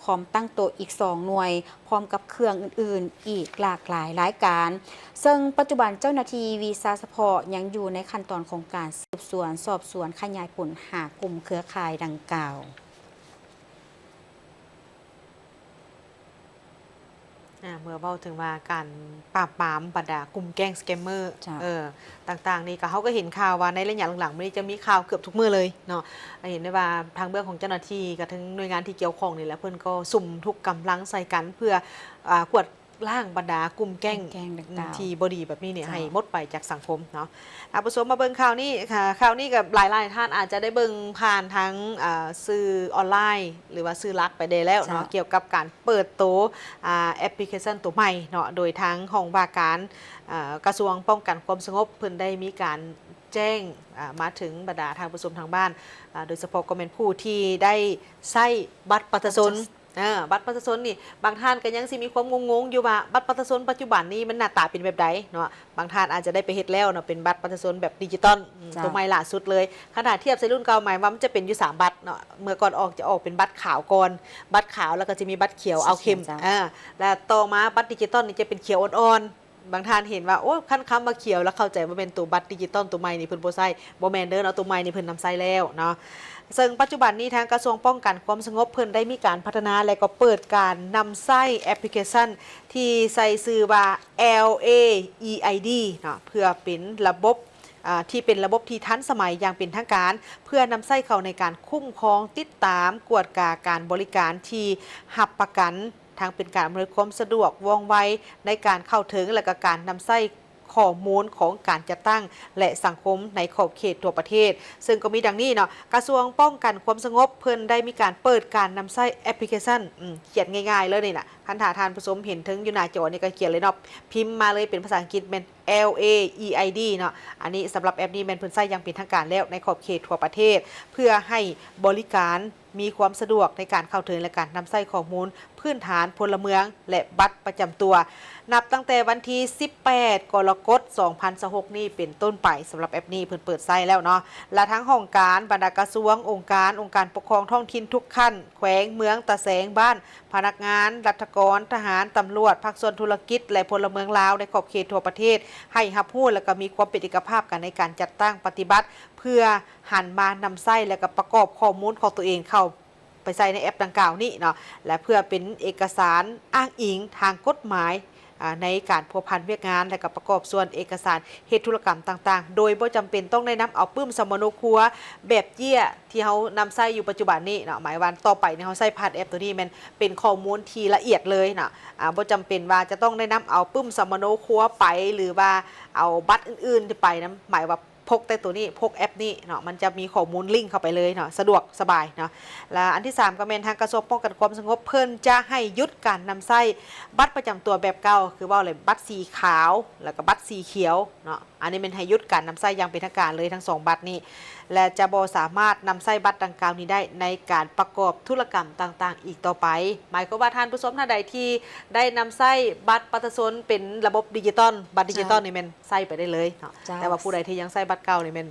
ຄອມຕັ້ງໂຕະອີກສອງໜ່ວຍ, ພ້ອມກັບເຄື່ອງອື່ນໆອີກຫຼາກຫຼາຍລາຍການ, ເຊິ່ງປັດຈຸບັນເຈົ້າໜ້າທີ່ວິຊາສະເພາະຍັງຢູ່ໃນຂັ້ນຕອນຂອງການສືບສວນສອບສວນຂະຫຍາຍຜົນຫາກຸ່ມເຄືອຂ່າຍດັ່ງກ່າວ. ອ່າ ເມື່ອເວົ້າເຖິງວ່າການປາບປາມບັນດາກຸ່ມແກ້ງສະແກມເມີ ເຈົ້າ ເອີ ຕ່າງໆນີ້ ກໍ ເຮົາກໍເຫັນຂ່າວວ່າໃນໄລຍະຫຼັງໆມານີ້ຈະມີຂ່າວເກືອບທຸກມື້ເລີຍເນາະ. ເຫັນໄດ້ວ່າທາງເບື້ອງຂອງເຈົ້າໜ້າທີ່ກັບທາງໜ່ວຍງານທີ່ກ່ຽວຂ້ອງນີ້ແຫຼະ ເພິ່ນກໍສຸມທຸກກຳລັງໃສ່ກັນເພື່ອ ອ່າ ກວດລ້າງບັນດາກຸ່ມແກ້ງ ແກ້ງດັ່ງກ່າວ ທີ່ບໍ່ດີແບບນີ້ນີ້ ເຈົ້າ ໃຫ້ໝົດໄປຈາກສັງຄົມເນາະ. ທ່ານຜູ້ຊົມມາເບິ່ງຂ່າວນີ້ ຂ່າວນີ້ກໍຫຼາຍໆທ່ານອາດຈະໄດ້ເບິ່ງຜ່ານທາງ ອ່າ ສື່ອອນລາຍ ຫຼືວ່າສື່ຫຼັກໄປແດ່ແລ້ວເນາະ ເຈົ້າ ກ່ຽວກັບການເປີດໂຕ ອ່າ ແອັບພລິເຄຊັນໂຕໃໝ່ເນາະ ໂດຍທາງຫ້ອງວ່າການ ອ່າ ກະຊວງປ້ອງກັນຄວາມສະຫງົບ ເພິ່ນໄດ້ມີການແຈ້ງ ອ່າ ມາເຖິງບັນດາທ່ານຜູ້ຊົມທາງບ້ານ ອ່າ ໂດຍສະເພາະກໍແມ່ນຜູ້ທີ່ໄດ້ໃຊ້ບັດປະຊາຊົນ ເອີ ບັດປະຊາຊົນນີ້ ບາງທ່ານກໍຍັງຊິມີຄວາມງົງໆຢູ່ວ່າ ບັດປະຊາຊົນປັດຈຸບັນນີ້ມັນໜ້າຕາເປັນແບບໃດເນາະ. ບາງທ່ານອາດຈະໄດ້ໄປເຮັດແລ້ວເນາະ ເປັນບັດປະຊາຊົນແບບດິຈິຕອນ ເຈົ້າ ໂຕໃໝ່ລ່າສຸດເລີຍ. ຄັນຖ້າທຽບໃສ່ລຸ້ນເກົ່າ ໝາຍວ່າມັນຈະເປັນຢູ່ສາມບັດເນາະ. ເມື່ອກ່ອນອອກ ຈະອອກເປັນບັດຂາວກ່ອນ ບັດຂາວ ແລ້ວກໍຈະມີບັດຂຽວ ສີຂຽວ ເອົາເຂັ້ມ ເຈົ້າ ອ່າ ແລ້ວຕໍ່ມາບັດດິຈິຕອນນີ້ຈະເປັນຂຽວອ່ອນໆ. ບາງທ່ານເຫັນວ່າ ໂອ້ ຄັນຄຳວ່າຂຽວແລ້ວເຂົ້າໃຈວ່າແມ່ນໂຕບັດດິຈິຕອນໂຕໃໝ່ນີ້ເພິ່ນບໍ່ໃຊ້ ບໍ່ແມ່ນເດີເນາະ ໂຕໃໝ່ນີ້ເພິ່ນນຳໃຊ້ແລ້ວເນາະ. ເຊິ່ງປັດຈຸບັນນີ້ທາງກະຊວງປ້ອງກັນຄວາມສະຫງົບເພິ່ນໄດ້ມີການພັດທະນາ ແລະ ກໍເປີດການນຳໃຊ້ແອັບພລິເຄຊັນທີ່ໃສ່ຊື່ວ່າ ແອລ ເອ ອີ ໄອ ດີ ເນາະ ເພື່ອເປັນລະບົບ ອ່າ ທີ່ເປັນລະບົບທີ່ທັນສະໄໝຢ່າງເປັນທາງການ ເພື່ອນຳໃຊ້ເຂົ້າໃນການຄຸ້ມຄອງ, ຕິດຕາມ, ກວດກາການບໍລິການທີ່ຮັບປະກັນ ທັງເປັນການອຳນວຍຄວາມສະດວກວ່ອງໄວໃນການເຂົ້າເຖິງ ແລະ ກໍການນຳໃຊ້ຂໍ້ມູນຂອງການຈັດຕັ້ງ ແລະ ສັງຄົມໃນຂອບເຂດທົ່ວປະເທດ. ເຊິ່ງກໍມີດັ່ງນີ້ເນາະ, ກະຊວງປ້ອງກັນຄວາມສະຫງົບ ເພິ່ນໄດ້ມີການເປີດການນຳໃຊ້ແອັບພລິເຄຊັນ, ອືມ, ຂຽນງ່າຍໆເລີຍນີ້ນະ, ຄັນຖ້າທ່ານຜູ້ຊົມເຫັນເທິງຢູ່ໜ້າຈໍນີ້ກໍຂຽນເລີຍເນາະ, ພິມມາເລີຍເປັນພາສາອັງກິດແມ່ນ ແອລ ເອ ອີ ໄອ ດີ ເນາະ. ອັນນີ້ສຳລັບແອັບນີ້ແມ່ນເພິ່ນໃຊ້ຢ່າງເປັນທາງການແລ້ວໃນຂອບເຂດທົ່ວປະເທດ ເພື່ອໃຫ້ບໍລິການ ມີຄວາມສະດວກໃນການເຂົ້າເຖິງ ແລະ ການນຳໃຊ້ຂໍ້ມູນພື້ນຖານພົນລະເມືອງ ແລະ ບັດປະຈຳຕົວ ນັບຕັ້ງແຕ່ວັນທີສິບແປດ ກໍລະກົດ ສອງພັນຊາວຫົກນີ້ເປັນຕົ້ນໄປ. ສຳລັບແອັບນີ້ເພິ່ນເປີດໃຊ້ແລ້ວເນາະ ແລະ ທັງຫ້ອງການ, ບັນດາກະຊວງ, ອົງການ, ອົງການປົກຄອງທ້ອງຖິ່ນທຸກຂັ້ນ, ແຂວງ, ເມືອງ, ຕາແສງ, ບ້ານ, ພະນັກງານ, ລັດຖະກອນ, ທະຫານ, ຕຳຫຼວດ, ພາກສ່ວນທຸລະກິດ ແລະ ພົນລະເມືອງລາວໃນຂອບເຂດທົ່ວປະເທດ ໃຫ້ຮັບຮູ້ ແລະ ກໍມີຄວາມເປັນເອກະພາບກັນໃນການຈັດຕັ້ງປະຕິບັດ ເພື່ອ ຫັນມານຳໃຊ້ ແລະ ກໍປະກອບຂໍ້ມູນຂອງຕົວເອງເຂົ້າໄປໃສ່ໃນແອັບດັ່ງກ່າວນີ້ເນາະ ແລະ ເພື່ອເປັນເອກະສານອ້າງອີງທາງກົດໝາຍ ອ່າ ໃນການພົວພັນວຽກງານ ແລະ ກໍປະກອບສ່ວນເອກະສານເຮັດທຸລະກຳຕ່າງໆ ໂດຍບໍ່ຈຳເປັນຕ້ອງໄດ້ນຳເອົາປຶ້ມສຳມະໂນຄົວແບບເຈ້ຍທີ່ເຮົານຳໃຊ້ຢູ່ປັດຈຸບັນນີ້ເນາະ. ໝາຍວ່າຕໍ່ໄປນີ້ເຮົາໃຊ້ຜ່ານແອັບໂຕນີ້ແມ່ນເປັນຂໍ້ມູນທີ່ລະອຽດເລີຍເນາະ. ອ່າ ບໍ່ຈຳເປັນວ່າຈະຕ້ອງໄດ້ນຳເອົາປຶ້ມສຳມະໂນຄົວໄປ ຫຼືວ່າເອົາບັດອື່ນໆໄປນຳ, ໝາຍວ່າ ພົກແຕ່ໂຕນີ້, ພົກແອັບນີ້ເນາະ, ມັນຈະມີຂໍ້ມູນລິ້ງເຂົ້າໄປເລີຍເນາະ, ສະດວກສະບາຍເນາະ. ແລະ ອັນທີສາມກໍແມ່ນທາງກະຊວງປ້ອງກັນຄວາມສະຫງົບ ເພິ່ນຈະໃຫ້ຢຸດການນຳໃຊ້ບັດປະຈຳຕົວແບບເກົ່າ, ຄືເວົ້າແຫຼະ ບັດສີຂາວ ແລ້ວກໍບັດສີຂຽວເນາະ. ອັນນີ້ແມ່ນໃຫ້ຢຸດການນຳໃຊ້ຢ່າງເປັນທາງການເລີຍ ທັງສອງບັດນີ້ ແລະ ຈະບໍ່ສາມາດນຳໃຊ້ບັດດັ່ງກ່າວນີ້ໄດ້ໃນການປະກອບທຸລະກຳຕ່າງໆອີກຕໍ່ໄປ. ໝາຍຄວາມວ່າທ່ານຜູ້ຊົມທ່ານໃດທີ່ໄດ້ນຳໃຊ້ບັດປະຊາຊົນເປັນລະບົບດິຈິຕອນ, ບັດດິຈິຕອນ ເຈົ້າ ນີ້ແມ່ນ ໃຊ້ໄປໄດ້ເລີຍເນາະ. ເຈົ້າ. ແຕ່ວ່າຜູ້ໃດທີ່ຍັງໃຊ້ບັດເກົ່ານີ້ແມ່ນ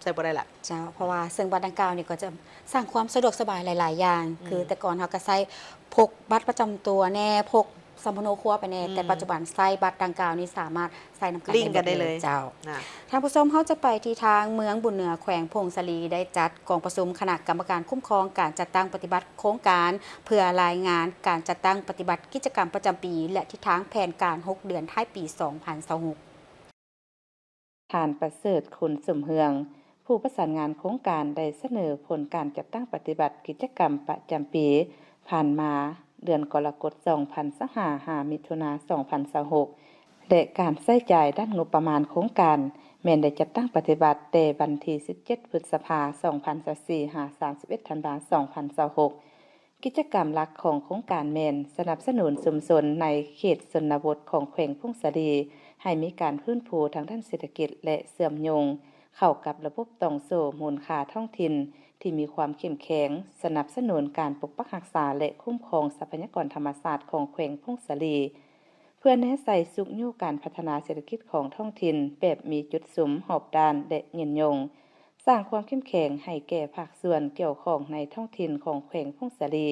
ໃຊ້ບໍ່ໄດ້ລະ. ເຈົ້າ, ເພາະວ່າເຊິ່ງບັດດັ່ງກ່າວນີ້ກໍຈະສ້າງຄວາມສະດວກສະບາຍຫຼາຍໆຢ່າງ. ອືມ. ຄືແຕ່ກ່ອນເຮົາກໍໃຊ້ພົກບັດປະຈຳຕົວແດ່, ພົກສຳມະໂນຄົວໄປແດ່, ອືມ. ແຕ່ປັດຈຸບັນໃຊ້ບັດດັ່ງກ່າວນີ້ສາມາດໃຊ້ນຳກັນ ລິ້ງກັນໄດ້ເລີຍ. ເຈົ້າ. ນະ. ທ່ານຜູ້ຊົມ, ເຮົາຈະໄປທີ່ທາງເມືອງບຸນເໜືອ ແຂວງຜົ້ງສາລີ ໄດ້ຈັດກອງປະຊຸມຄະນະກຳມະການຄຸ້ມຄອງການຈັດຕັ້ງປະຕິບັດໂຄງການ ເພື່ອລາຍງານການຈັດຕັ້ງປະຕິບັດກິດຈະກຳປະຈຳປີ ແລະ ທິດທາງແຜນການຫົກເດືອນທ້າຍປີສອງພັນຊາວຫົກ. ທ່ານ ປະເສີດ ຄຸນສົມເຮືອງ ຜູ້ປະສານງານໂຄງການ ໄດ້ສະເໜີຜົນການຈັດຕັ້ງປະຕິບັດກິດຈະກຳປະຈຳປີຜ່ານມາ ເດືອນກໍລະກົດ ສອງພັນຊາວຫ້າ ຫາ ມິຖຸນາ ສອງພັນຊາວຫົກ ແລະ ການໃຊ້ຈ່າຍດ້ານງົບປະມານໂຄງການ ແມ່ນໄດ້ຈັດຕັ້ງປະຕິບັດແຕ່ວັນທີສິບເຈັດ ພຶດສະພາ ສອງພັນຊາວສີ່ ຫາ ສາມສິບເອັດ ທັນວາ ສອງພັນຊາວຫົກ. ກິດຈະກຳຫຼັກຂອງໂຄງການແມ່ນສະໜັບສະໜູນຊຸມຊົນໃນເຂດຊົນນະບົດຂອງແຂວງຜົ້ງສາລີ ໃຫ້ມີການຟື້ນຟູທາງດ້ານເສດຖະກິດ ແລະ ເຊື່ອມໂຍງເຂົ້າກັບລະບົບຕ່ອງໂສ້ມູນຄ່າທ້ອງຖິ່ນທີ່ມີຄວາມເຂັ້ມແຂງ, ສະໜັບສະໜູນການປົກປັກຮັກສາ ແລະ ຄຸ້ມຄອງຊັບພະຍາກອນທຳມະຊາດຂອງແຂວງຜົ້ງສາລີ ເພື່ອແນໃສ່ຊຸກຍູ້ການພັດທະນາເສດຖະກິດຂອງທ້ອງຖິ່ນແບບມີຈຸດສຸມ, ຮອບດ້ານ ແລະ ຍືນຍົງ. ສ້າງຄວາມເຂັ້ມແຂງໃຫ້ແກ່ພາກສ່ວນກ່ຽວຂ້ອງໃນທ້ອງຖິ່ນຂອງແຂວງຜົ້ງສາລີ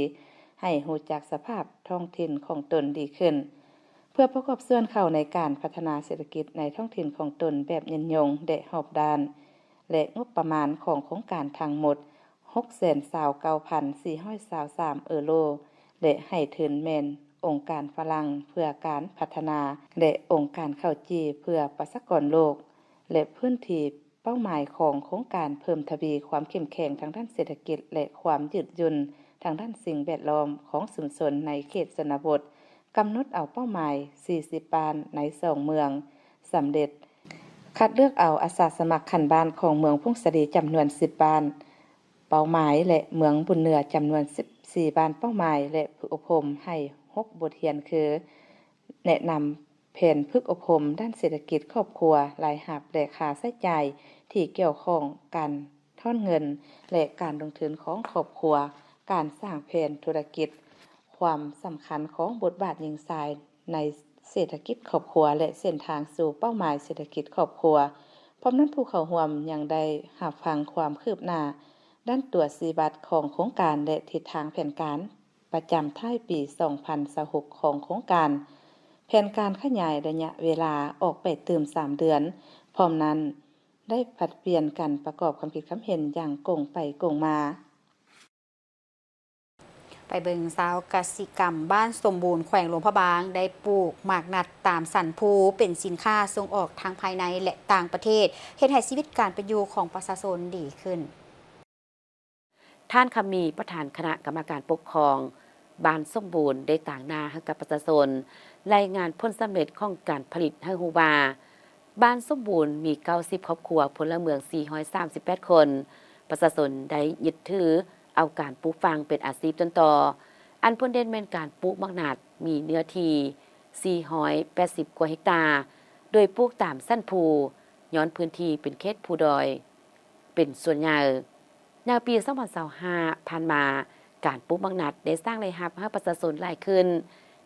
ໃຫ້ຮູ້ຈັກສະພາບທ້ອງຖິ່ນຂອງຕົນດີຂຶ້ນ ເພື່ອປະກອບສ່ວນເຂົ້າໃນການພັດທະນາເສດຖະກິດໃນທ້ອງຖິ່ນຂອງຕົນແບບຍືນຍົງ ແລະ ຮອບດ້ານ ແລະ ງົບປະມານຂອງໂຄງການທັງໝົດ ຫົກແສນຊາວເກົ້າພັນສີ່ຮ້ອຍຊາວສາມເອີໂຣ ແລະ ໃຫ້ທຶນແມ່ນອົງການຝຣັ່ງເພື່ອການພັດທະນາ ແລະ ອົງການເຂົ້າຈີ່ເພື່ອປະຊາກອນໂລກ ແລະ ພື້ນທີ່ ເປົ້າໝາຍຂອງໂຄງການເພີ່ມທະວີຄວາມເຂັ້ມແຂງທາງດ້ານເສດຖະກິດ ແລະ ຄວາມຍືດຫຍຸ່ນທາງດ້ານສິ່ງແວດລ້ອມຂອງຊຸມຊົນໃນເຂດຊົນນະບົດ, ກຳນົດເອົາເປົ້າໝາຍສີ່ສິບບ້ານໃນສອງເມືອງສຳເລັດ, ຄັດເລືອກເອົາອາສາສະໝັກຂັ້ນບ້ານຂອງເມືອງຜົ້ງສາລີຈຳນວນສິບບ້ານເປົ້າໝາຍ ແລະ ເມືອງບຸນເໜືອຈຳນວນສິບສີ່ບ້ານເປົ້າໝາຍ ແລະ ຝຶກອົບຮົມໃຫ້ຫົກບົດຮຽນຄື ແນະນຳ ແຜນຝຶກອົບຮົມດ້ານເສດຖະກິດຄອບຄົວ, ລາຍຮັບ ແລະ ຄ່າໃຊ້ຈ່າຍທີ່ກ່ຽວຂ້ອງ, ການຖອນເງິນ ແລະ ການລົງທຶນຂອງຄອບຄົວ, ການສ້າງແຜນທຸລະກິດ, ຄວາມສຳຄັນຂອງບົດບາດຍິງຊາຍໃນເສດຖະກິດຄອບຄົວ ແລະ ເສັ້ນທາງສູ່ເປົ້າໝາຍເສດຖະກິດຄອບຄົວ. ພ້ອມນັ້ນ, ຜູ້ເຂົ້າຮ່ວມຍັງໄດ້ຮັບຟັງຄວາມຄືບໜ້າດ້ານຕົວຊີ້ວັດຂອງໂຄງການ ແລະ ທິດທາງແຜນການ ປະຈຳທ້າຍປີສອງພັນຊາວຫົກຂອງໂຄງການ, ແຜນການຂະຫຍາຍໄລຍະເວລາອອກໄປຕື່ມສາມເດືອນ, ພ້ອມນັ້ນໄດ້ຜັດປ່ຽນກັນປະກອບຄຳຄິດຄຳເຫັນຢ່າງກົງໄປກົງມາ. ໄປເບິ່ງຊາວກະສິກຳບ້ານສົມບູນ ແຂວງຫຼວງພະບາງ ໄດ້ປູກໝາກນັດຕາມສັນພູ ເປັນສິນຄ້າສົ່ງອອກທັງພາຍໃນ ແລະ ຕ່າງປະເທດ, ເຮັດໃຫ້ຊີວິດການເປັນຢູ່ຂອງປະຊາຊົນດີຂຶ້ນ. ທ່ານ ຄຳມີ ປະທານຄະນະກຳມະການປົກຄອງບ້ານສົມບູນ ໄດ້ຕາງໜ້າໃຫ້ກັບປະຊາຊົນ ລາຍງານຜົນສຳເລັດຂອງການຜະລິດໃຫ້ຮູ້ວ່າ ບ້ານສົມບູນມີເກົ້າສິບຄອບຄົວ, ພົນລະເມືອງສີ່ຮ້ອຍສາມສິບແປດຄົນ. ປະຊາຊົນໄດ້ຍຶດຖືເອົາການປູກຝັງເປັນອາຊີບຕົ້ນຕໍ, ອັນພົ້ນເດັ່ນແມ່ນການປູກໝາກນັດ ມີເນື້ອທີ່ສີ່ຮ້ອຍແປດສິບກວ່າເຮັກຕາ, ໂດຍປູກຕາມສັນພູ, ຍ້ອນພື້ນທີ່ເປັນເຂດພູດອຍເປັນສ່ວນໃຫຍ່. ໃນປີສອງພັນຊາວຫ້າຜ່ານມາ, ການປູກໝາກນັດໄດ້ສ້າງລາຍຮັບໃຫ້ປະຊາຊົນຫຼາຍຂຶ້ນ,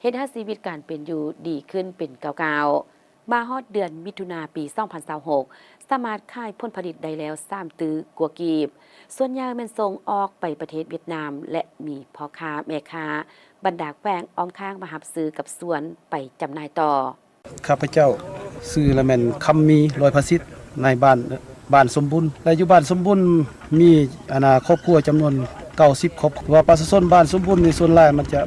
ເຮັດໃຫ້ຊີວິດການເປັນຢູ່ດີຂຶ້ນເປັນກ້າວໆ. ມາຮອດເດືອນມິຖຸນາປີສອງພັນຊາວຫົກ ສາມາດຂາຍຜົນຜະລິດໄດ້ແລ້ວສາມຕື້ກວ່າກີບ, ສ່ວນໃຫຍ່ແມ່ນສົ່ງອອກໄປປະເທດຫວຽດນາມ ແລະ ມີພໍ່ຄ້າແມ່ຄ້າບັນດາແຂວງອ້ອມຂ້າງມາຮັບຊື້ກັບສວນໄປຈຳໜ່າຍຕໍ່. ຂ້າພະເຈົ້າຊື່ລະແມ່ນຄຳມີ ລອຍພະສິດ, ນາຍບ້ານບ້ານສົມບູນ ແລະ ຢູ່ບ້ານສົມບູນມີ ອັນນ່າ ຄອບຄົວຈຳນວນເກົ້າສິບຄອບຄົວ. ວ່າປະຊາຊົນບ້ານສົມບູນນີ້ ສ່ວນຫຼາຍມັນຈະ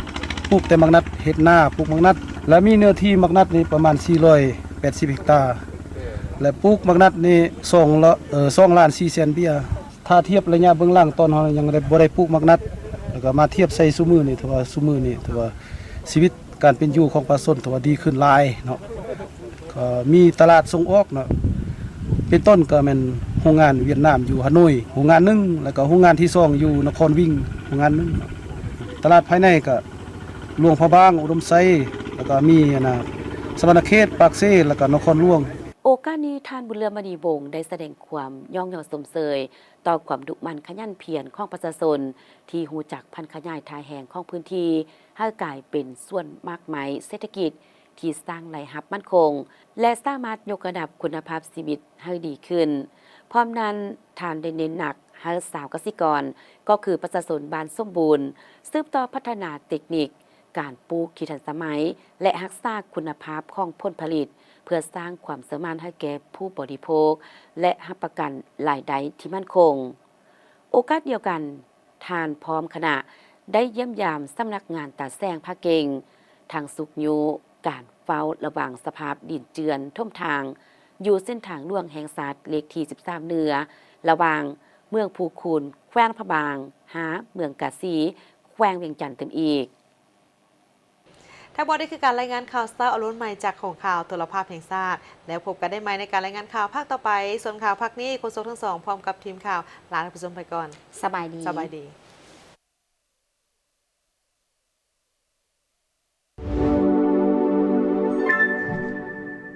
ປູກແຕ່ໝາກນັດ, ເຮັດນາ ປູກໝາກນັດ, ແລະ ມີເນື້ອທີ່ໝາກນັດນີ້ປະມານສີ່ຮ້ອຍແປດສິບເຮັກຕາ ແລະ ປູກໝາກນັດນີ້ສອງລະ ເອີ ສອງລ້ານສີ່ແສນເບຍ. ຖ້າທຽບໄລຍະເບື້ອງຫຼັງ ຕອນເຮົາຍັງໄດ້ ບໍ່ໄດ້ປູກໝາກນັດ ແລ້ວກໍມາທຽບໃສ່ຊຸມື້ນີ້ ຖືວ່າຊຸມື້ນີ້ ຖືວ່າຊີວິດການເປັນຢູ່ຂອງປະຊາຊົນ ຖືວ່າດີຂຶ້ນຫຼາຍເນາະ. ກໍມີຕະຫຼາດສົ່ງອອກເນາະ ເປັນຕົ້ນກໍແມ່ນໂຮງງານຫວຽດນາມຢູ່ຮາໂນ້ຍໂຮງງານໜຶ່ງ ແລ້ວກໍໂຮງງານທີສອງຢູ່ນະຄອນວິງໂຮງງານໜຶ່ງ. ຕະຫຼາດພາຍໃນກໍຫຼວງພະບາງ, ອຸດົມໄຊ ແລ້ວກໍມີອັນນ່າ ສະຫວັນນະເຂດ, ປາກເຊ ແລ້ວກໍນະຄອນຫຼວງ. ໂອກາດນີ້ ທ່ານ ບຸນເຫຼືອມະນີວົງ ໄດ້ສະແດງຄວາມຍ້ອງຍໍຊົມເຊີຍຕໍ່ຄວາມດຸໝັ່ນຂະຫຍັນພຽນຂອງປະຊາຊົນ ທີ່ຮູ້ຈັກຜັນຂະຫຍາຍທ່າແຮງຂອງພື້ນທີ່ໃຫ້ກາຍເປັນສວນໝາກໄມ້ເສດຖະກິດ ທີ່ສ້າງລາຍຮັບໝັ້ນຄົງ ແລະ ສາມາດຍົກລະດັບຄຸນນະພາບຊີວິດໃຫ້ດີຂຶ້ນ. ພ້ອມນັ້ນ, ທ່ານໄດ້ເນັ້ນໜັກໃຫ້ຊາວກະສິກອນ ກໍຄືປະຊາຊົນບ້ານສົມບູນ ສືບຕໍ່ພັດທະນາເຕັກນິກການປູກທີ່ທັນສະໄໝ ແລະ ຮັກສາຄຸນນະພາບຂອງຜົນຜະລິດ ເພື່ອສ້າງຄວາມເຊື່ອໝັ້ນໃຫ້ແກ່ຜູ້ບໍລິໂພກ ແລະ ຮັບປະກັນລາຍໄດ້ທີ່ໝັ້ນຄົງ. ໂອກາດດຽວກັນ, ທ່ານພ້ອມຄະນະໄດ້ຢ້ຽມຢາມສຳນັກງານຕາແສງພາກເກັ່ງ ທັງຊຸກຍູ້ການເຝົ້າລະວັງສະພາບດິນເຈື່ອນຖົມທາງ ຢູ່ເສັ້ນທາງຫຼວງແຫ່ງຊາດເລກທີສິບສາມເໜືອ ລະຫວ່າງເມືອງພູຄູນ ແຂວງຫຼວງພະບາງ ຫາເມືອງກາສີ ແຂວງວຽງຈັນຕື່ມອີກ. ທັງໝົດນີ້ຄືການລາຍງານຂ່າວເຊົ້າອາລຸນໃໝ່ຈາກຫ້ອງຂ່າວໂທລະພາບແຫ່ງຊາດ. ແລ້ວພົບກັນໄດ້ໃໝ່ໃນການລາຍງານຂ່າວພາກຕໍ່ໄປ. ສ່ວນຂ່າວພາກນີ້ ໂຄສົກທັງສອງ ພ້ອມກັບທີມຂ່າວ ລາທ່ານຜູ້ຊົມໄປກ່ອນ. ສະບາຍດີ. ສະບາຍດີ.